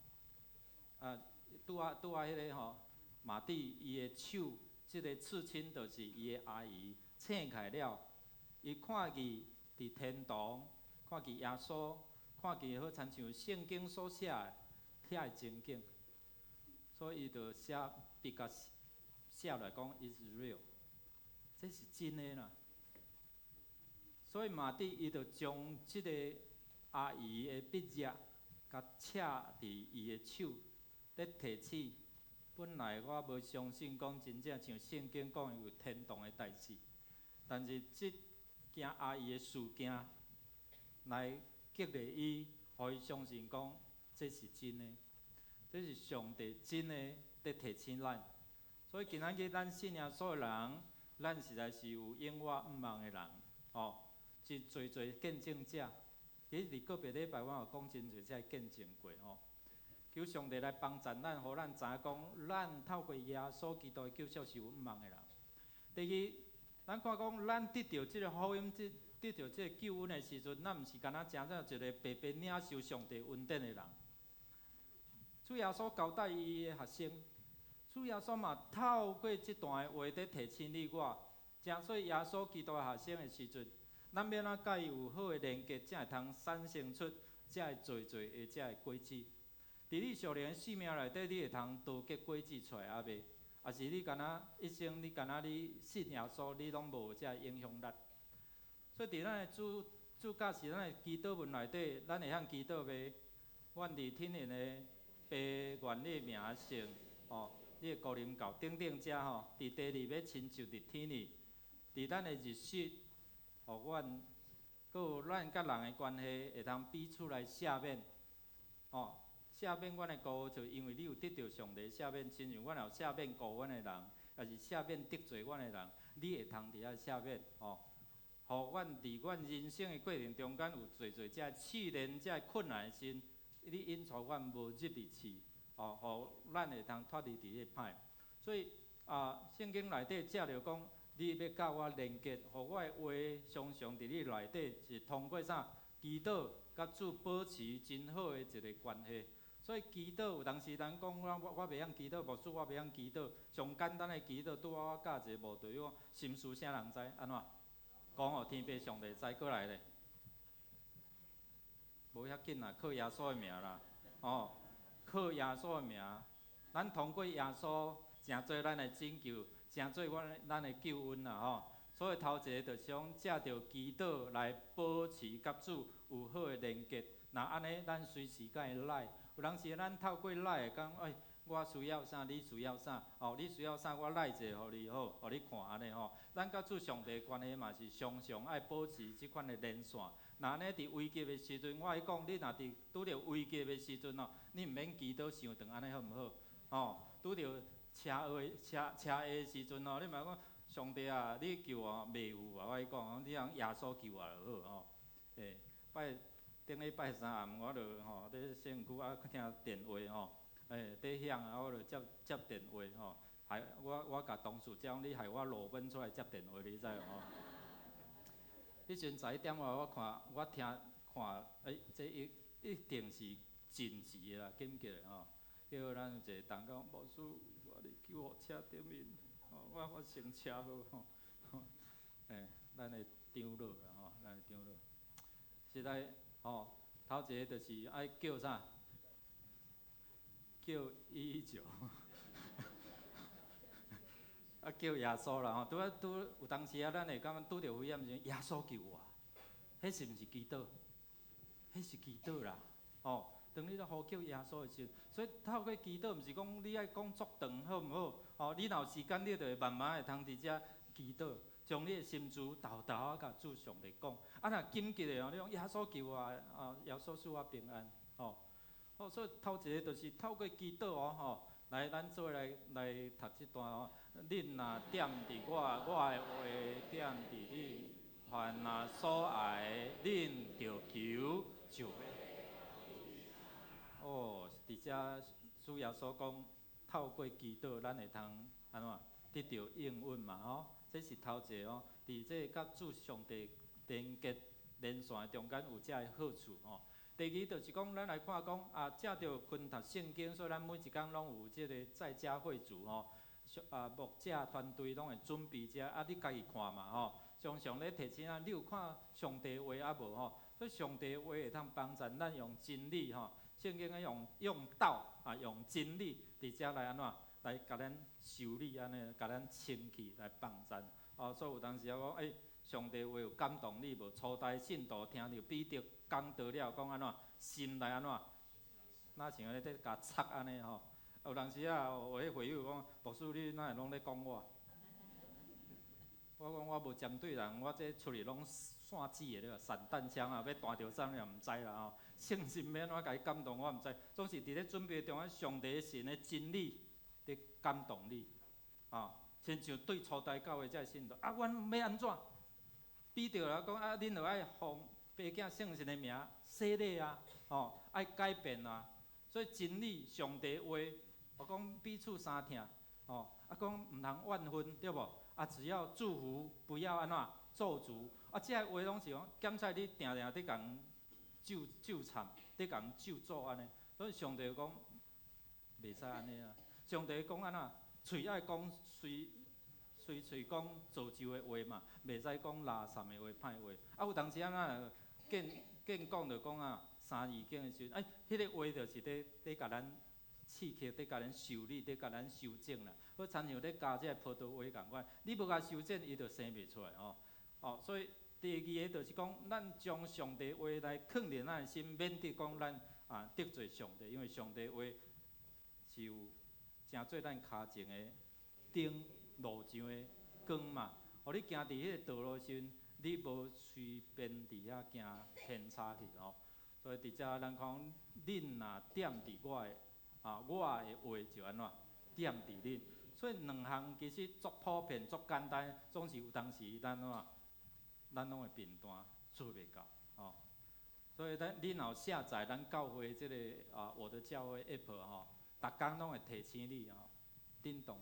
S1: 啊拄仔拄仔彼个吼，馬蒂伊的手，這個刺青就是伊的阿姨醒起來了，伊看見佇天堂，看見耶穌，看見好親像聖經所寫的遐个情景，所以伊就寫筆共寫來講，is real，這是真的啦。所以馬蒂伊就將這個阿姨的筆跡，共刺佇伊的手，咧提醒。本來我無相信講真正像聖經講的有天堂的代誌，但是這件阿姨的事件來激勵伊，予伊相信講這是真的，這是上帝真的佇提醒咱。所以今仔日咱信耶穌的人，咱實在是有永活向望的人，吼，是濟濟見證者。其實佇個別禮拜我有講真濟這個見證過吼。求上帝來幫助咱，予咱知影講，咱透過耶穌基督的救贖是有向望的人。第二，咱看講，咱得著這个福音，得得著這个救恩的時陣，咱毋是干焦成做一個白白領受上帝恩典的人。主耶穌交代伊的學生，主耶穌嘛透過這段的話佇提醒你我，成做耶穌基督的學生的時陣，咱欲按怎佮伊有好的連結，才會通產生出這个濟濟的這个果子。佇你屬靈的生命內底，你會通多結果子出來抑未？抑是你干焦一生，你干焦你信耶穌，你攏無這个影響力。所以佇咱的主主教是咱的祈禱文內底，咱會曉祈禱未？願佇天靈的父，願你名聖，吼，你的降臨到等等遮吼，佇地裡欲親像佇天裡，佇咱的日式，予阮，閣有咱佮人的關係會通彼此來赦免，吼。赦免阮的過，就因為你有得著上帝赦免，親像阮有赦免過阮的人，抑是赦免得罪阮的人，你會通佇遐赦免，吼。予阮佇阮人生的過程中間有濟濟這試煉、這困難的時，你引帶阮無入去試，吼，予咱會通脫離佇彼個歹。所以啊，聖經內底藉著講，你欲佮我連結，予我的話常常佇你內底是通過啥？祈禱佮主保持真好的一个關係。所以祈禱有當時人講我我袂曉祈禱，牧師我袂曉祈禱。上簡單的祈禱，拄仔我教一個慕道友，心事啥人知？按怎？講予天父上帝知過來咧。無遐緊啦，靠耶穌的名啦，哦，靠耶穌的名，咱通過耶穌成做咱的拯救，成做阮咱的救恩啦，吼。所以頭一个就是講藉著祈禱來保持佮主有好的連結。若按呢，咱隨時共伊來。有當時咱透過來會講，欸，我需要啥，你需要啥，哦，你需要啥，我來者予你好，予你看按呢吼。咱佮主上帝關係嘛是常常愛保持這款的連線。若按呢佇危急的時陣，我愛講，你若佇拄著危急的時陣哦，你毋免祈禱傷長，按呢好毋好？吼，拄著車禍車車禍的時陣哦，你嘛講上帝啊，你救我袂有啊！我講，你通耶穌救我就好吼。欸，拜頂禮拜三暗，我就吼佇身軀啊聽電話吼，欸，佇響啊，我就接接電話吼，害我我共同事講，你害我裸奔出來接電話，你知無吼？彼陣11點外，我看我聽看，欸，這一一定是緊急的啦，緊急的吼。叫咱有一个同工牧師，我佇救護車頂面，吼，我發生車禍吼，欸，咱會長老啦吼，咱會長老。實在吼，頭一个就是愛叫啥？叫119，啊叫耶穌啦吼。拄仔拄有當時啊，咱會感覺拄著危險時，耶穌救我，彼是毋是祈禱？彼是祈禱啦，吼。當你咧呼叫耶穌的時陣，所以透過祈禱，毋是講你愛講足長好毋好？吼，你若有時間，你就會慢慢會通佇遮祈禱，將你的心事沓沓仔共主上帝講。啊，若緊急的哦，你講耶穌救我，啊，耶穌賜我平安，吼。好，所以頭一個就是透過祈禱哦，吼，來，咱做伙來來讀這段哦。恁若踮佇我，我的話踮佇恁，凡若所愛，恁著求就會。哦，佇遮主耶穌講，透過祈禱，咱會通按怎得著應允嘛？吼，這是頭一个哦。佇這個佮主上帝連結連線的中間有遮个好處吼。第二就是講，咱來看講啊，藉著薰讀聖經，所以咱每一工攏有這个在家會組吼，啊牧者團隊攏會準備這，啊你家己看嘛吼。常常咧提醒咱，你有看上帝話啊無吼？所以上帝話會通幫助咱用真理吼。聖經咧用用道啊，用真理佇遮來按怎來共咱修理按呢，共咱清氣來幫贊。哦，所以有當時啊講，欸，上帝話有感動你無？初代信徒聽著彼得講道了，講按怎心內按怎，若像咧咧共插按呢吼。有當時啊，有彼會友講，牧師你哪會攏咧講我？我講我無針對人，我這出去攏散子的了，散彈槍啊，欲彈著啥物也毋知啦吼。聖神欲按怎共伊感動，我毋知。總是佇咧準備中間，上帝神的真理佇感動你，啊，親像對初代教會這个信徒，啊，阮欲按怎？彼得來講啊，恁著愛奉父囝聖神的名洗禮啊，吼，愛改變啊。所以真理上帝話，我講彼此相疼，吼，啊講毋通怨恨，對無？啊，只要祝福，不要按怎咒詛。啊，這个話攏是講檢查你定定佇共人咒咒讒，佇共人咒詛按呢。所以上帝講袂使按呢啊。上帝講按怎，喙愛講隨隨喙講造就的話嘛，袂使講垃圾的話、歹話。啊，有當時啊，咱見見講就講啊，三字經的時陣，欸，彼个話就是佇佇共咱刺激，佇共咱修理，佇共咱修正啦。好親像咧咬這个葡萄話仝款，你無共修正，伊就生袂出來吼。哦，所以第二个就是講，咱將上帝話來囥佇咱的心，免得講咱啊得罪上帝，因為上帝話是有成做咱跤前的燈，路上的光嘛。予你行佇彼個道路時陣，你無隨便佇遐行偏差去吼。所以佇遮咱講，恁若踮佇我的啊，我的話就按怎踮佇恁。所以兩項其實足普遍、足簡單，總是有當時咱怎，咱攏會貧惰，做袂到吼。所以咱你若有下載咱教會這個啊，我的教會 App 吼，逐工攏會提醒你吼，叮咚，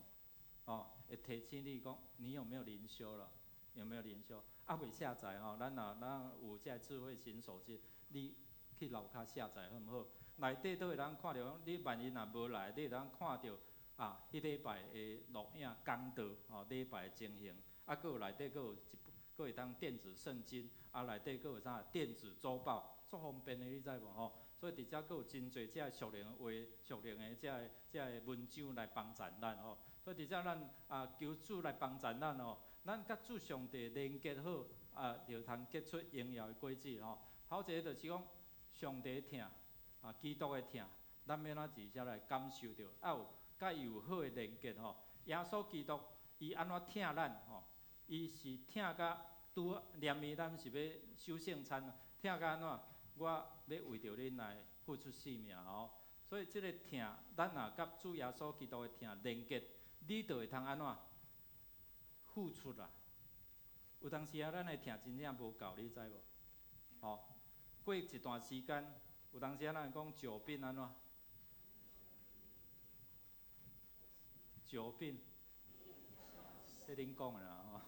S1: 哦，會提醒你講你有沒有靈修了，有沒有靈修？啊未下載吼，咱若咱有這个智慧型手機，你去樓跤下載好毋好？內底都會通看著，你萬一若無來，你會通看著啊，彼禮拜的錄影講道吼，禮拜的情形，啊，閣有內底閣有一閣會當電子聖經，啊，內底閣有啥電子週報，足方便的，你知無吼？所以佇遮閣有真濟這屬靈的話、屬靈的這个這个文章來幫助咱吼。所以佇遮咱啊求主來幫助咱吼，咱佮主上帝連結好，啊，就通結出榮耀的果子吼。頭一個就是講上帝疼，啊，基督的疼，咱欲按怎佇遮來感受著，啊有佮伊有好的連結吼。耶穌基督伊按怎疼咱吼？伊是疼甲拄憐憫咱是欲守聖餐，疼甲按怎？我欲為著恁來付出性命吼。所以這个疼，咱若佮主耶穌基督的疼連結，你就會通按怎付出啦。有當時啊，咱的疼真正無夠，你知無？吼，過一段時間，有當時啊，咱講石變按怎？石變，這恁講的啦吼。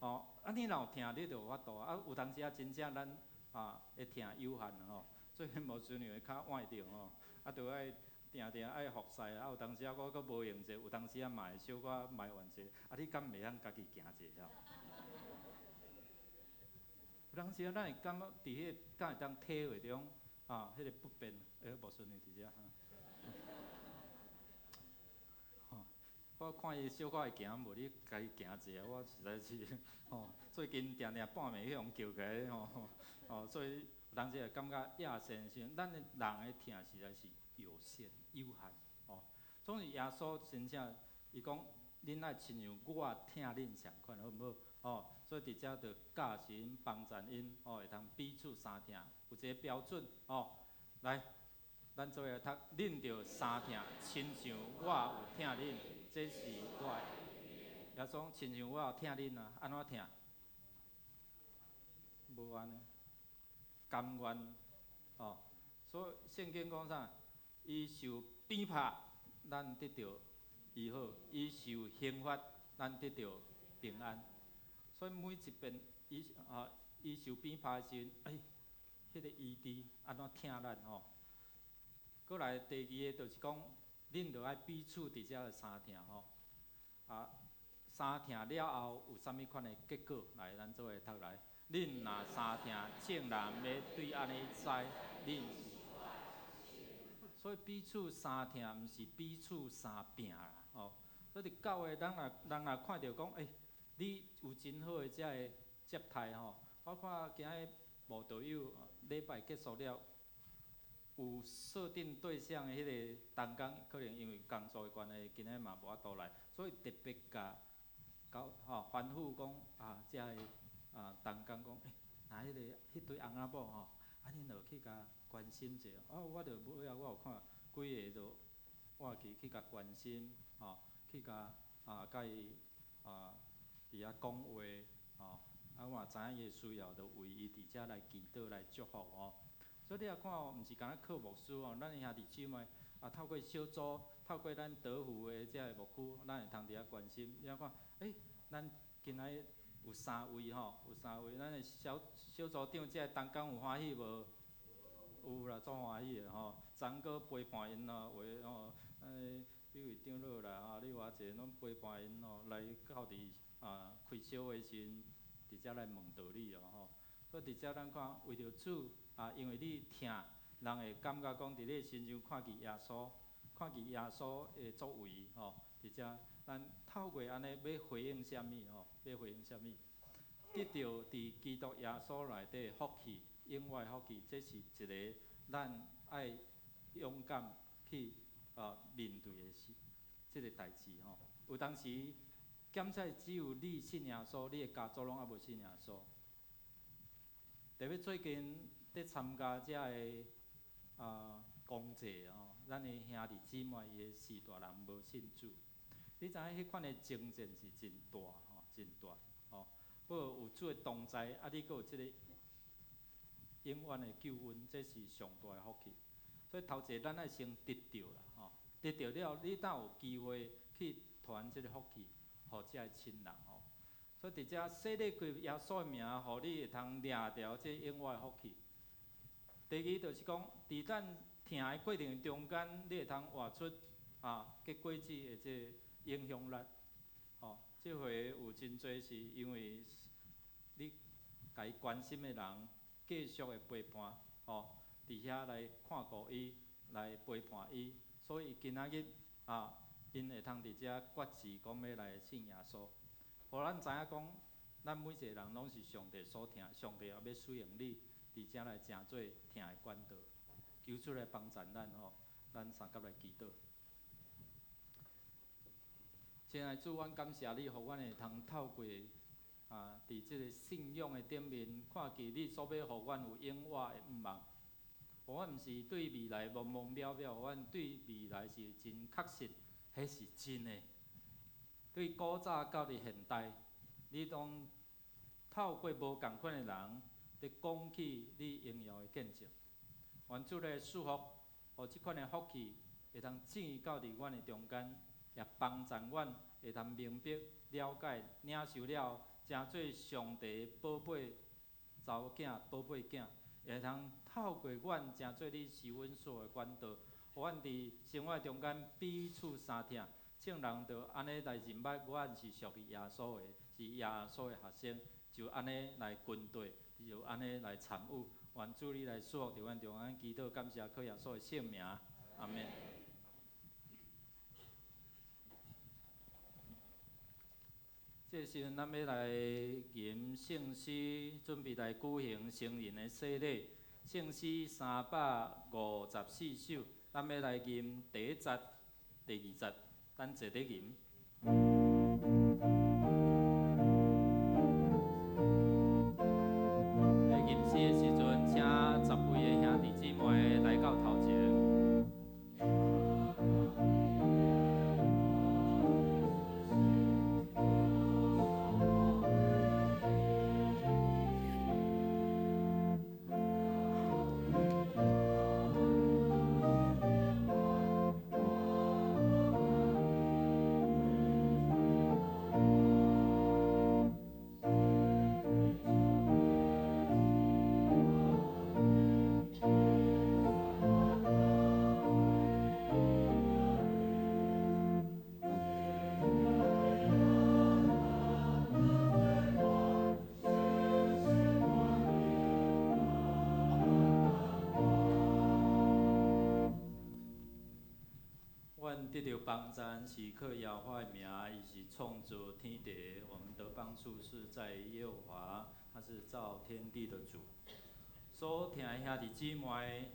S1: 吼，啊，你若有疼，你就有法度啊。有當時啊，真正咱啊會疼有限吼。最近牧師娘的跤崴著吼，啊，著愛定定愛服侍，啊，有當時啊，我閣無閒者，有當時啊嘛會小可埋怨者，啊，你敢袂曉家己行者吼？有當時啊，咱會感覺佇彼個敢會當體會著講啊，彼個不便，欸，牧師娘佇遮。吼，我看伊小可會行，無你家己行者，我實在是吼，最近定定半暝去予人叫起來吼，哦，所以有當時會感覺亞先生，咱的人的疼實在是有限、有限，吼。總是耶穌真正，伊講，恁愛親像我疼恁仝款，好毋好？吼，所以佇遮就教示𪜶幫贊𪜶，吼，會通彼此相疼，有一個標準，吼。來，咱做伙來讀，恁著相疼，親像我有疼恁，這是我的。耶穌講，親像我有疼恁啊，按怎疼？無按呢，甘願，吼。所以聖經講啥？伊受鞭拍，咱得著醫好；伊受刑罰，咱得著平安。所以每一遍伊啊，伊受鞭拍的時陣，哎，彼個醫治按怎疼咱吼？閣來第二个就是講，恁著愛彼此佇遮相疼吼。啊，相疼了後有啥物款的結果？來，咱做伙讀來。恁若相疼，眾人欲對按呢知，恁是。所以彼此相疼，毋是彼此相拚啦，吼。所以佇教會，咱若人若看著講，欸，你有真好的遮个接待吼。我看今日慕道友禮拜結束了，有設定對象的彼個同工，可能因為工作的關係，今日嘛無法度來，所以特別共交吼吩咐講啊，遮个啊同工講，欸，若彼個彼對翁仔某吼，啊恁著去共關心者。啊，我著尾仔我有看幾个就活去去共關心，吼，去共啊共伊啊佇遐講話，吼，啊我嘛知影伊的需要，就為伊佇遮來祈禱來祝福吼。所以你若看哦，毋是干焦靠牧師哦，咱的兄弟姊妹啊，透過小組，透過咱德福的遮个牧區，咱會通佇遐關心。你若看，欸，咱今仔日有三位吼，有三位，咱的小小組長遮個同工有歡喜無？有啦，足歡喜的吼。昨閣陪伴𪜶吼，有的吼，幾位長老啦，啊，你偌濟攏陪伴𪜶吼，來到佇啊開小會時陣，佇遮來問道理哦吼。所以佇遮咱看，為著主啊，因為你疼，人會感覺講佇你的身上看見耶穌，看見耶穌的作為吼。佇遮咱透過按呢欲回應啥物吼？欲回應啥物？得著佇基督耶穌內底福氣，永遠福氣，這是一个咱愛勇敢去面對的事，這个代誌吼。有當時檢查只有你信耶穌，你的家族攏猶無信耶穌。特別最近佇參加遮个公祭吼，咱的兄弟姊妹伊的序大人無信主，你知影彼款的爭戰是真大吼，真大吼。不過有主的同在，啊，你閣有這个永遠的救恩，這是上大的福氣。所以頭一个咱愛先得著啦，吼，得著了，你才有機會去傳這个福氣，予遮个親人吼。所以佇遮洗禮過耶穌的名，予你會通掠著這永遠的福氣。第二就是講，佇咱疼的過程中間，你會通活出啊結果子的這个影響力。吼，這回有真濟是因為你共伊關心的人繼續的陪伴，吼，佇遐來看顧伊，來陪伴伊，所以今仔日啊，𪜶會通佇遮決志講欲來信耶穌。予咱知影講，咱每一个人攏是上帝所疼，上帝也欲使用你，佇遮來成做疼的管道，求主來幫贊咱吼，咱相佮來祈禱。親愛的主，阮感謝你，予阮會通透過啊，佇這个信仰的頂面，看見你所欲予阮有永活的盼望。予阮毋是對未來茫茫渺渺，予阮對未來是真確實，彼是真的。對古早到佇現代，你攏透過無仝款的人，佇講起你榮耀的見證。願主來賜福，予這款的福氣會通進到佇阮的中間，也幫助阮會通明白、了解、領受了，成做上帝的寶貝查某囝、寶貝囝，會通透過阮成做你施恩所的管道，予阮佇生活中間彼此相疼，眾人就按呢來認捌阮是屬於耶穌的，是耶穌的學生，就按呢來跟隨，就按呢來參與。願主你來賜福佇阮中間，祈禱感謝靠耶穌的聖名，阿們。這時陣，咱欲來吟聖詩，準備來舉行成人的洗禮。聖詩354首，咱欲來吟第一節、第二節，咱坐佇吟。在吟詩的時陣，請10位的兄弟姊妹來到頭前。阮得著幫贊是靠耶和華的名，伊是創造天地。我們得幫助是在耶和華，他是造天地的主。所聽的兄弟姊妹，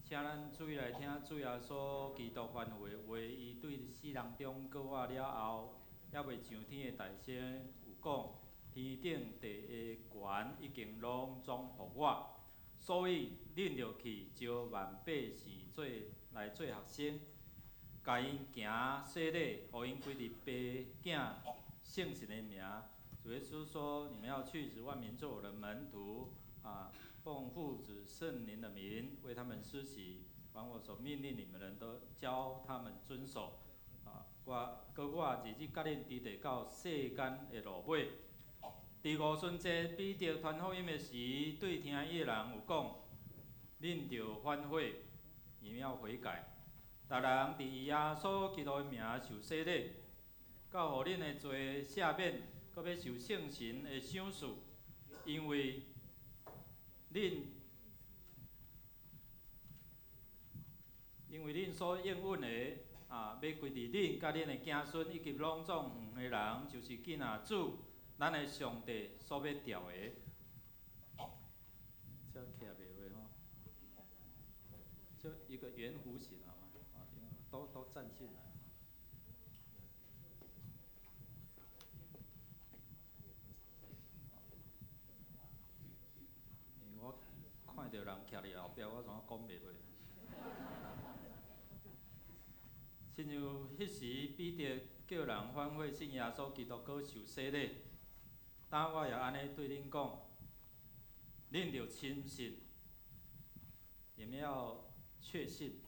S1: 請咱注意來聽主耶穌基督吩咐的話。伊對死人中復活了後，猶未上天的大聲有講：天頂地的權已經攏總予我，所以恁著去召萬百姓做來做學生。共𪜶行洗禮，予𪜶歸佇父囝聖神的名。主耶穌說：你們要去使萬民做我的門徒，啊，奉父子聖靈的名為他們施洗，凡我所命令你們的，都教他們遵守。啊，我閣我日日佮恁佇地到世間的落尾。佇五旬節彼得傳福音的時，對聽伊的人有講：恁著反悔，你們要悔改。逐人佇耶穌基督的名受洗禮，到予恁的罪赦免，閣欲受聖神的賞賜，因為恁因為恁所應允的啊，欲歸佇恁佮恁的子孫以及攏總遠的人，就是囝仔主，咱的上帝所欲召的。這徛袂落吼，就一個圓弧形啊，都站進來。因為我看著人徛佇後壁，我怎講袂落？親像彼時彼得叫人反悔信耶穌基督，閣受洗禮。當我也按呢對恁講，恁著深信，你們要確信，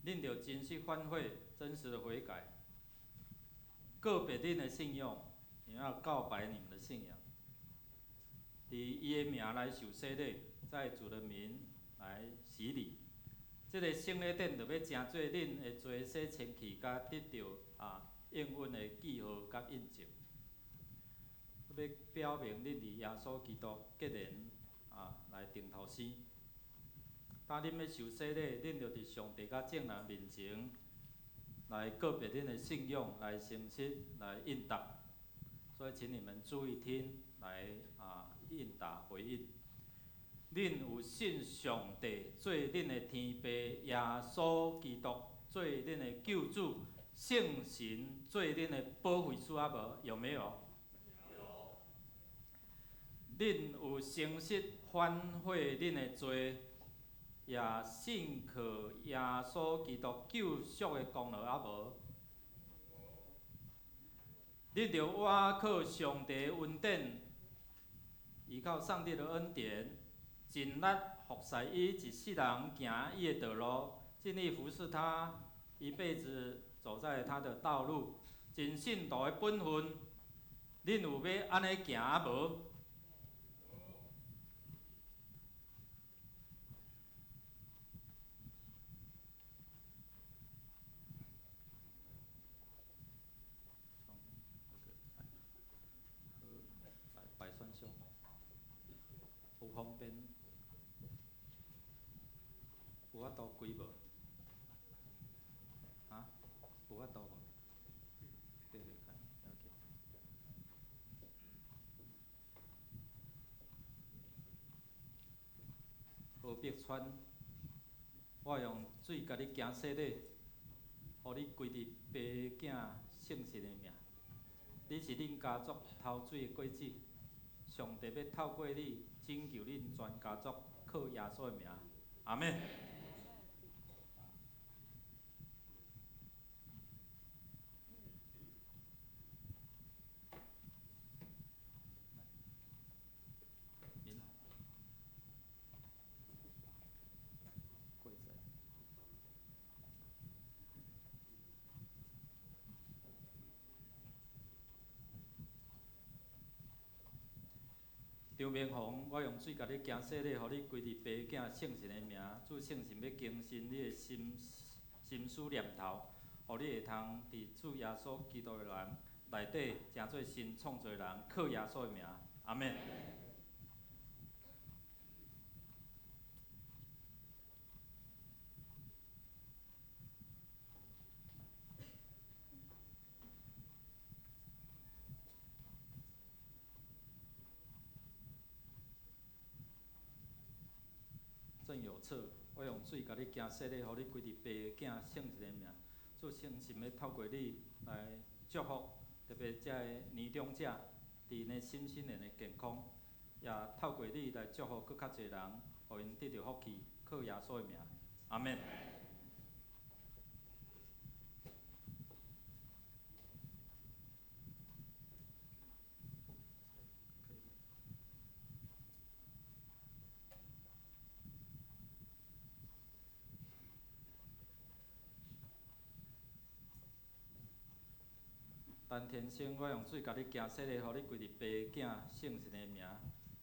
S1: 恁著真實反悔，真實的悔改，告白恁的信仰，你們要告白你們的信仰，佇伊的名來受洗禮，在主的名來洗禮。這个聖禮典就欲成做恁的罪洗清氣，佮得著啊應允的記號佮印證，欲表明恁佇耶穌基督結連啊來頂頭生。當恁欲受洗禮，恁就佇上帝佮眾人面前來告白恁的信仰，來誠實來應答。所以，請你們注意聽，來啊應答回應。恁有信上帝做恁的天父，耶穌基督做恁的救主，聖神做恁的保惠師啊無？有沒有？有。恁有誠實反悔恁的罪，也信靠耶穌基督救贖的功勞啊無？恁著倚靠上帝恩典，依靠上帝的恩典。盡力服侍伊一世人行伊的道路，盡力服侍他，一輩子走在他的道路。盡信徒的本分，恁有欲按呢行啊無？有方便，有法度跪無？啊？有法度無？對對對，了解。何碧川，我用水共你行洗禮，予你歸佇爸囝聖神的名。你是恁家族頭水的果子，上帝欲透過你拯救恁全家族，靠耶穌的名，阿們。張明宏，我用水共你行洗禮，予你歸佇爸囝聖神的名。主聖神欲更新你的心心思念頭，予你會通佇主耶穌基督的人內底，成做新創造的人，靠耶穌的名，阿們。郑有策，我用水共你行洗禮，予你歸佇爸囝聖神的名。主聖神欲透過你來祝福，特別遮个年長者，佇𪜶的身心靈的健康，也透過你來祝福閣較濟人，予𪜶得著福氣，靠耶穌的名，阿們。陳天生，我用水共你行洗禮，予你歸佇爸囝聖神的名。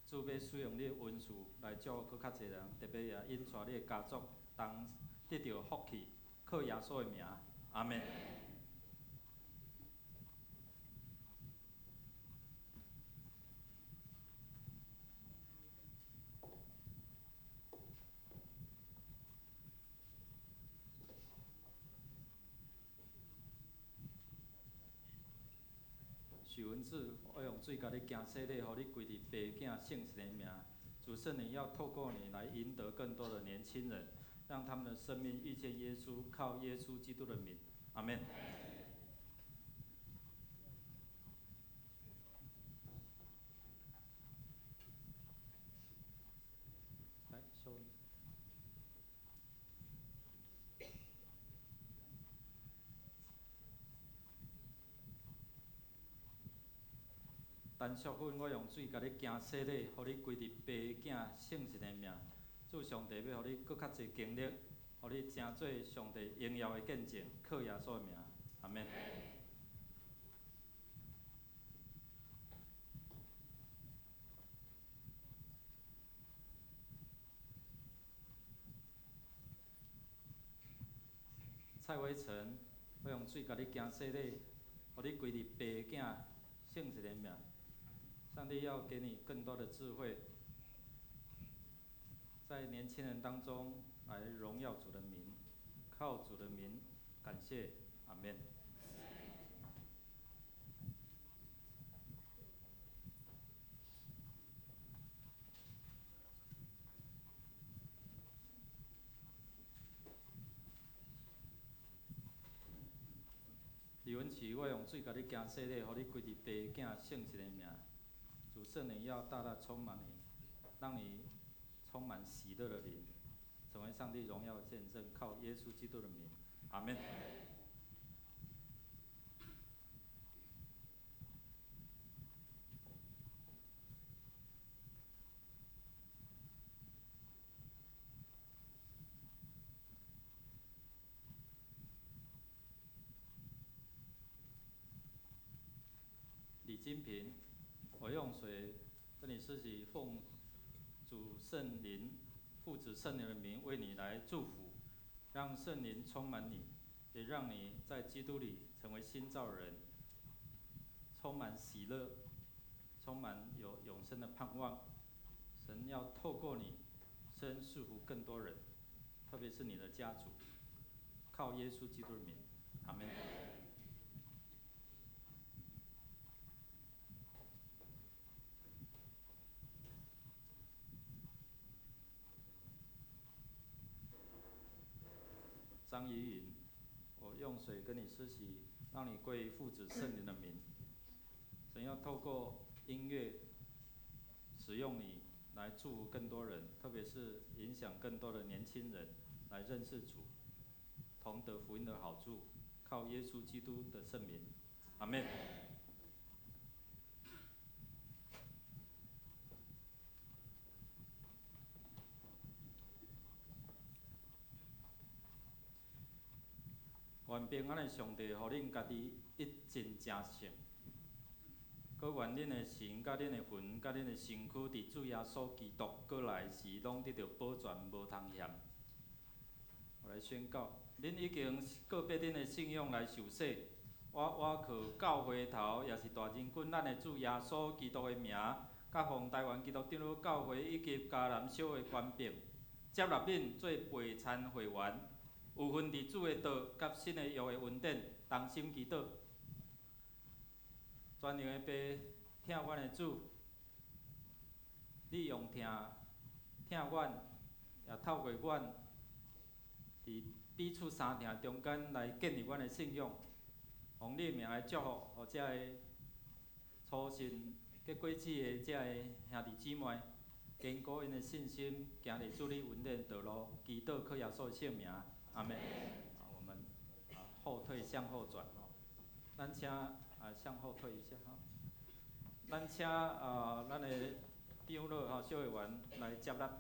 S1: 主欲使用你的恩賜來祝福閣較濟人，特別也引帶你的家族當得著福氣，靠耶穌的名，阿們。許文志，我用水共你行洗禮，予你歸佇爸囝聖神的名。主聖靈要透過你來贏得更多的年輕人，讓他們的生命遇見耶穌，靠耶穌基督的名，阿們。來，收音。陳淑芬，我用水共你行洗禮，予你歸佇爸囝聖神的名。主上帝欲予你閣較濟經歷，予你成做上帝榮耀的見證，靠耶穌的名，阿們。蔡偉成，我用水共你行洗禮，予你歸佇爸囝聖神的名。上帝要給你更多的智慧，在年輕人當中來榮耀主的名，靠主的名，感謝，阿們。李文琪，我用水共你行洗禮，予你歸佇爸囝聖神的名。主聖靈要大大充滿你，讓你充滿喜樂的靈，成為上帝榮耀的見證，靠耶穌基督的名，阿們。李金平，我用水跟你施洗，奉主聖靈、父子聖靈的名為你來祝福，讓聖靈充滿你，也讓你在基督裡成為新造人，充滿喜樂，充滿有永生的盼望，神要透過你，神祝福更多人，特別是你的家族，靠耶穌基督的名，阿門。張怡穎，我用水跟你施洗，讓你歸父子聖靈的名。神要透過音樂使用你來祝福更多人，特別是影響更多的年輕人來認識主，同得福音的好處。靠耶穌基督的聖名，阿門。願平安的上帝，予恁家己一盡成聖，閣願恁的神、佮恁的魂、佮恁的身軀，佇主耶穌基督閣來時，攏得著保全，無通嫌。我來宣告，恁已經告別恁的信仰來受洗。我倚靠教會頭，也是大真君咱的主耶穌基督的名，佮奉臺灣基督長老教會以及嘉南小會權柄，接納恁做陪餐會員。有份佇主的道佮新的約的恩典，同心祈禱。全能的爸，疼阮的主，你用疼疼阮，也透過阮，佇彼此相疼中間來建立阮的信仰。奉你的名來祝福，予遮个初信結果子的遮个兄弟姊妹，堅固𪜶的信心，行佇主你恩典的道路，祈禱靠耶穌的聖名。阿門。我們後退向後轉吼，咱請向後退一下哈。咱請咱的長老吼小會員來接納。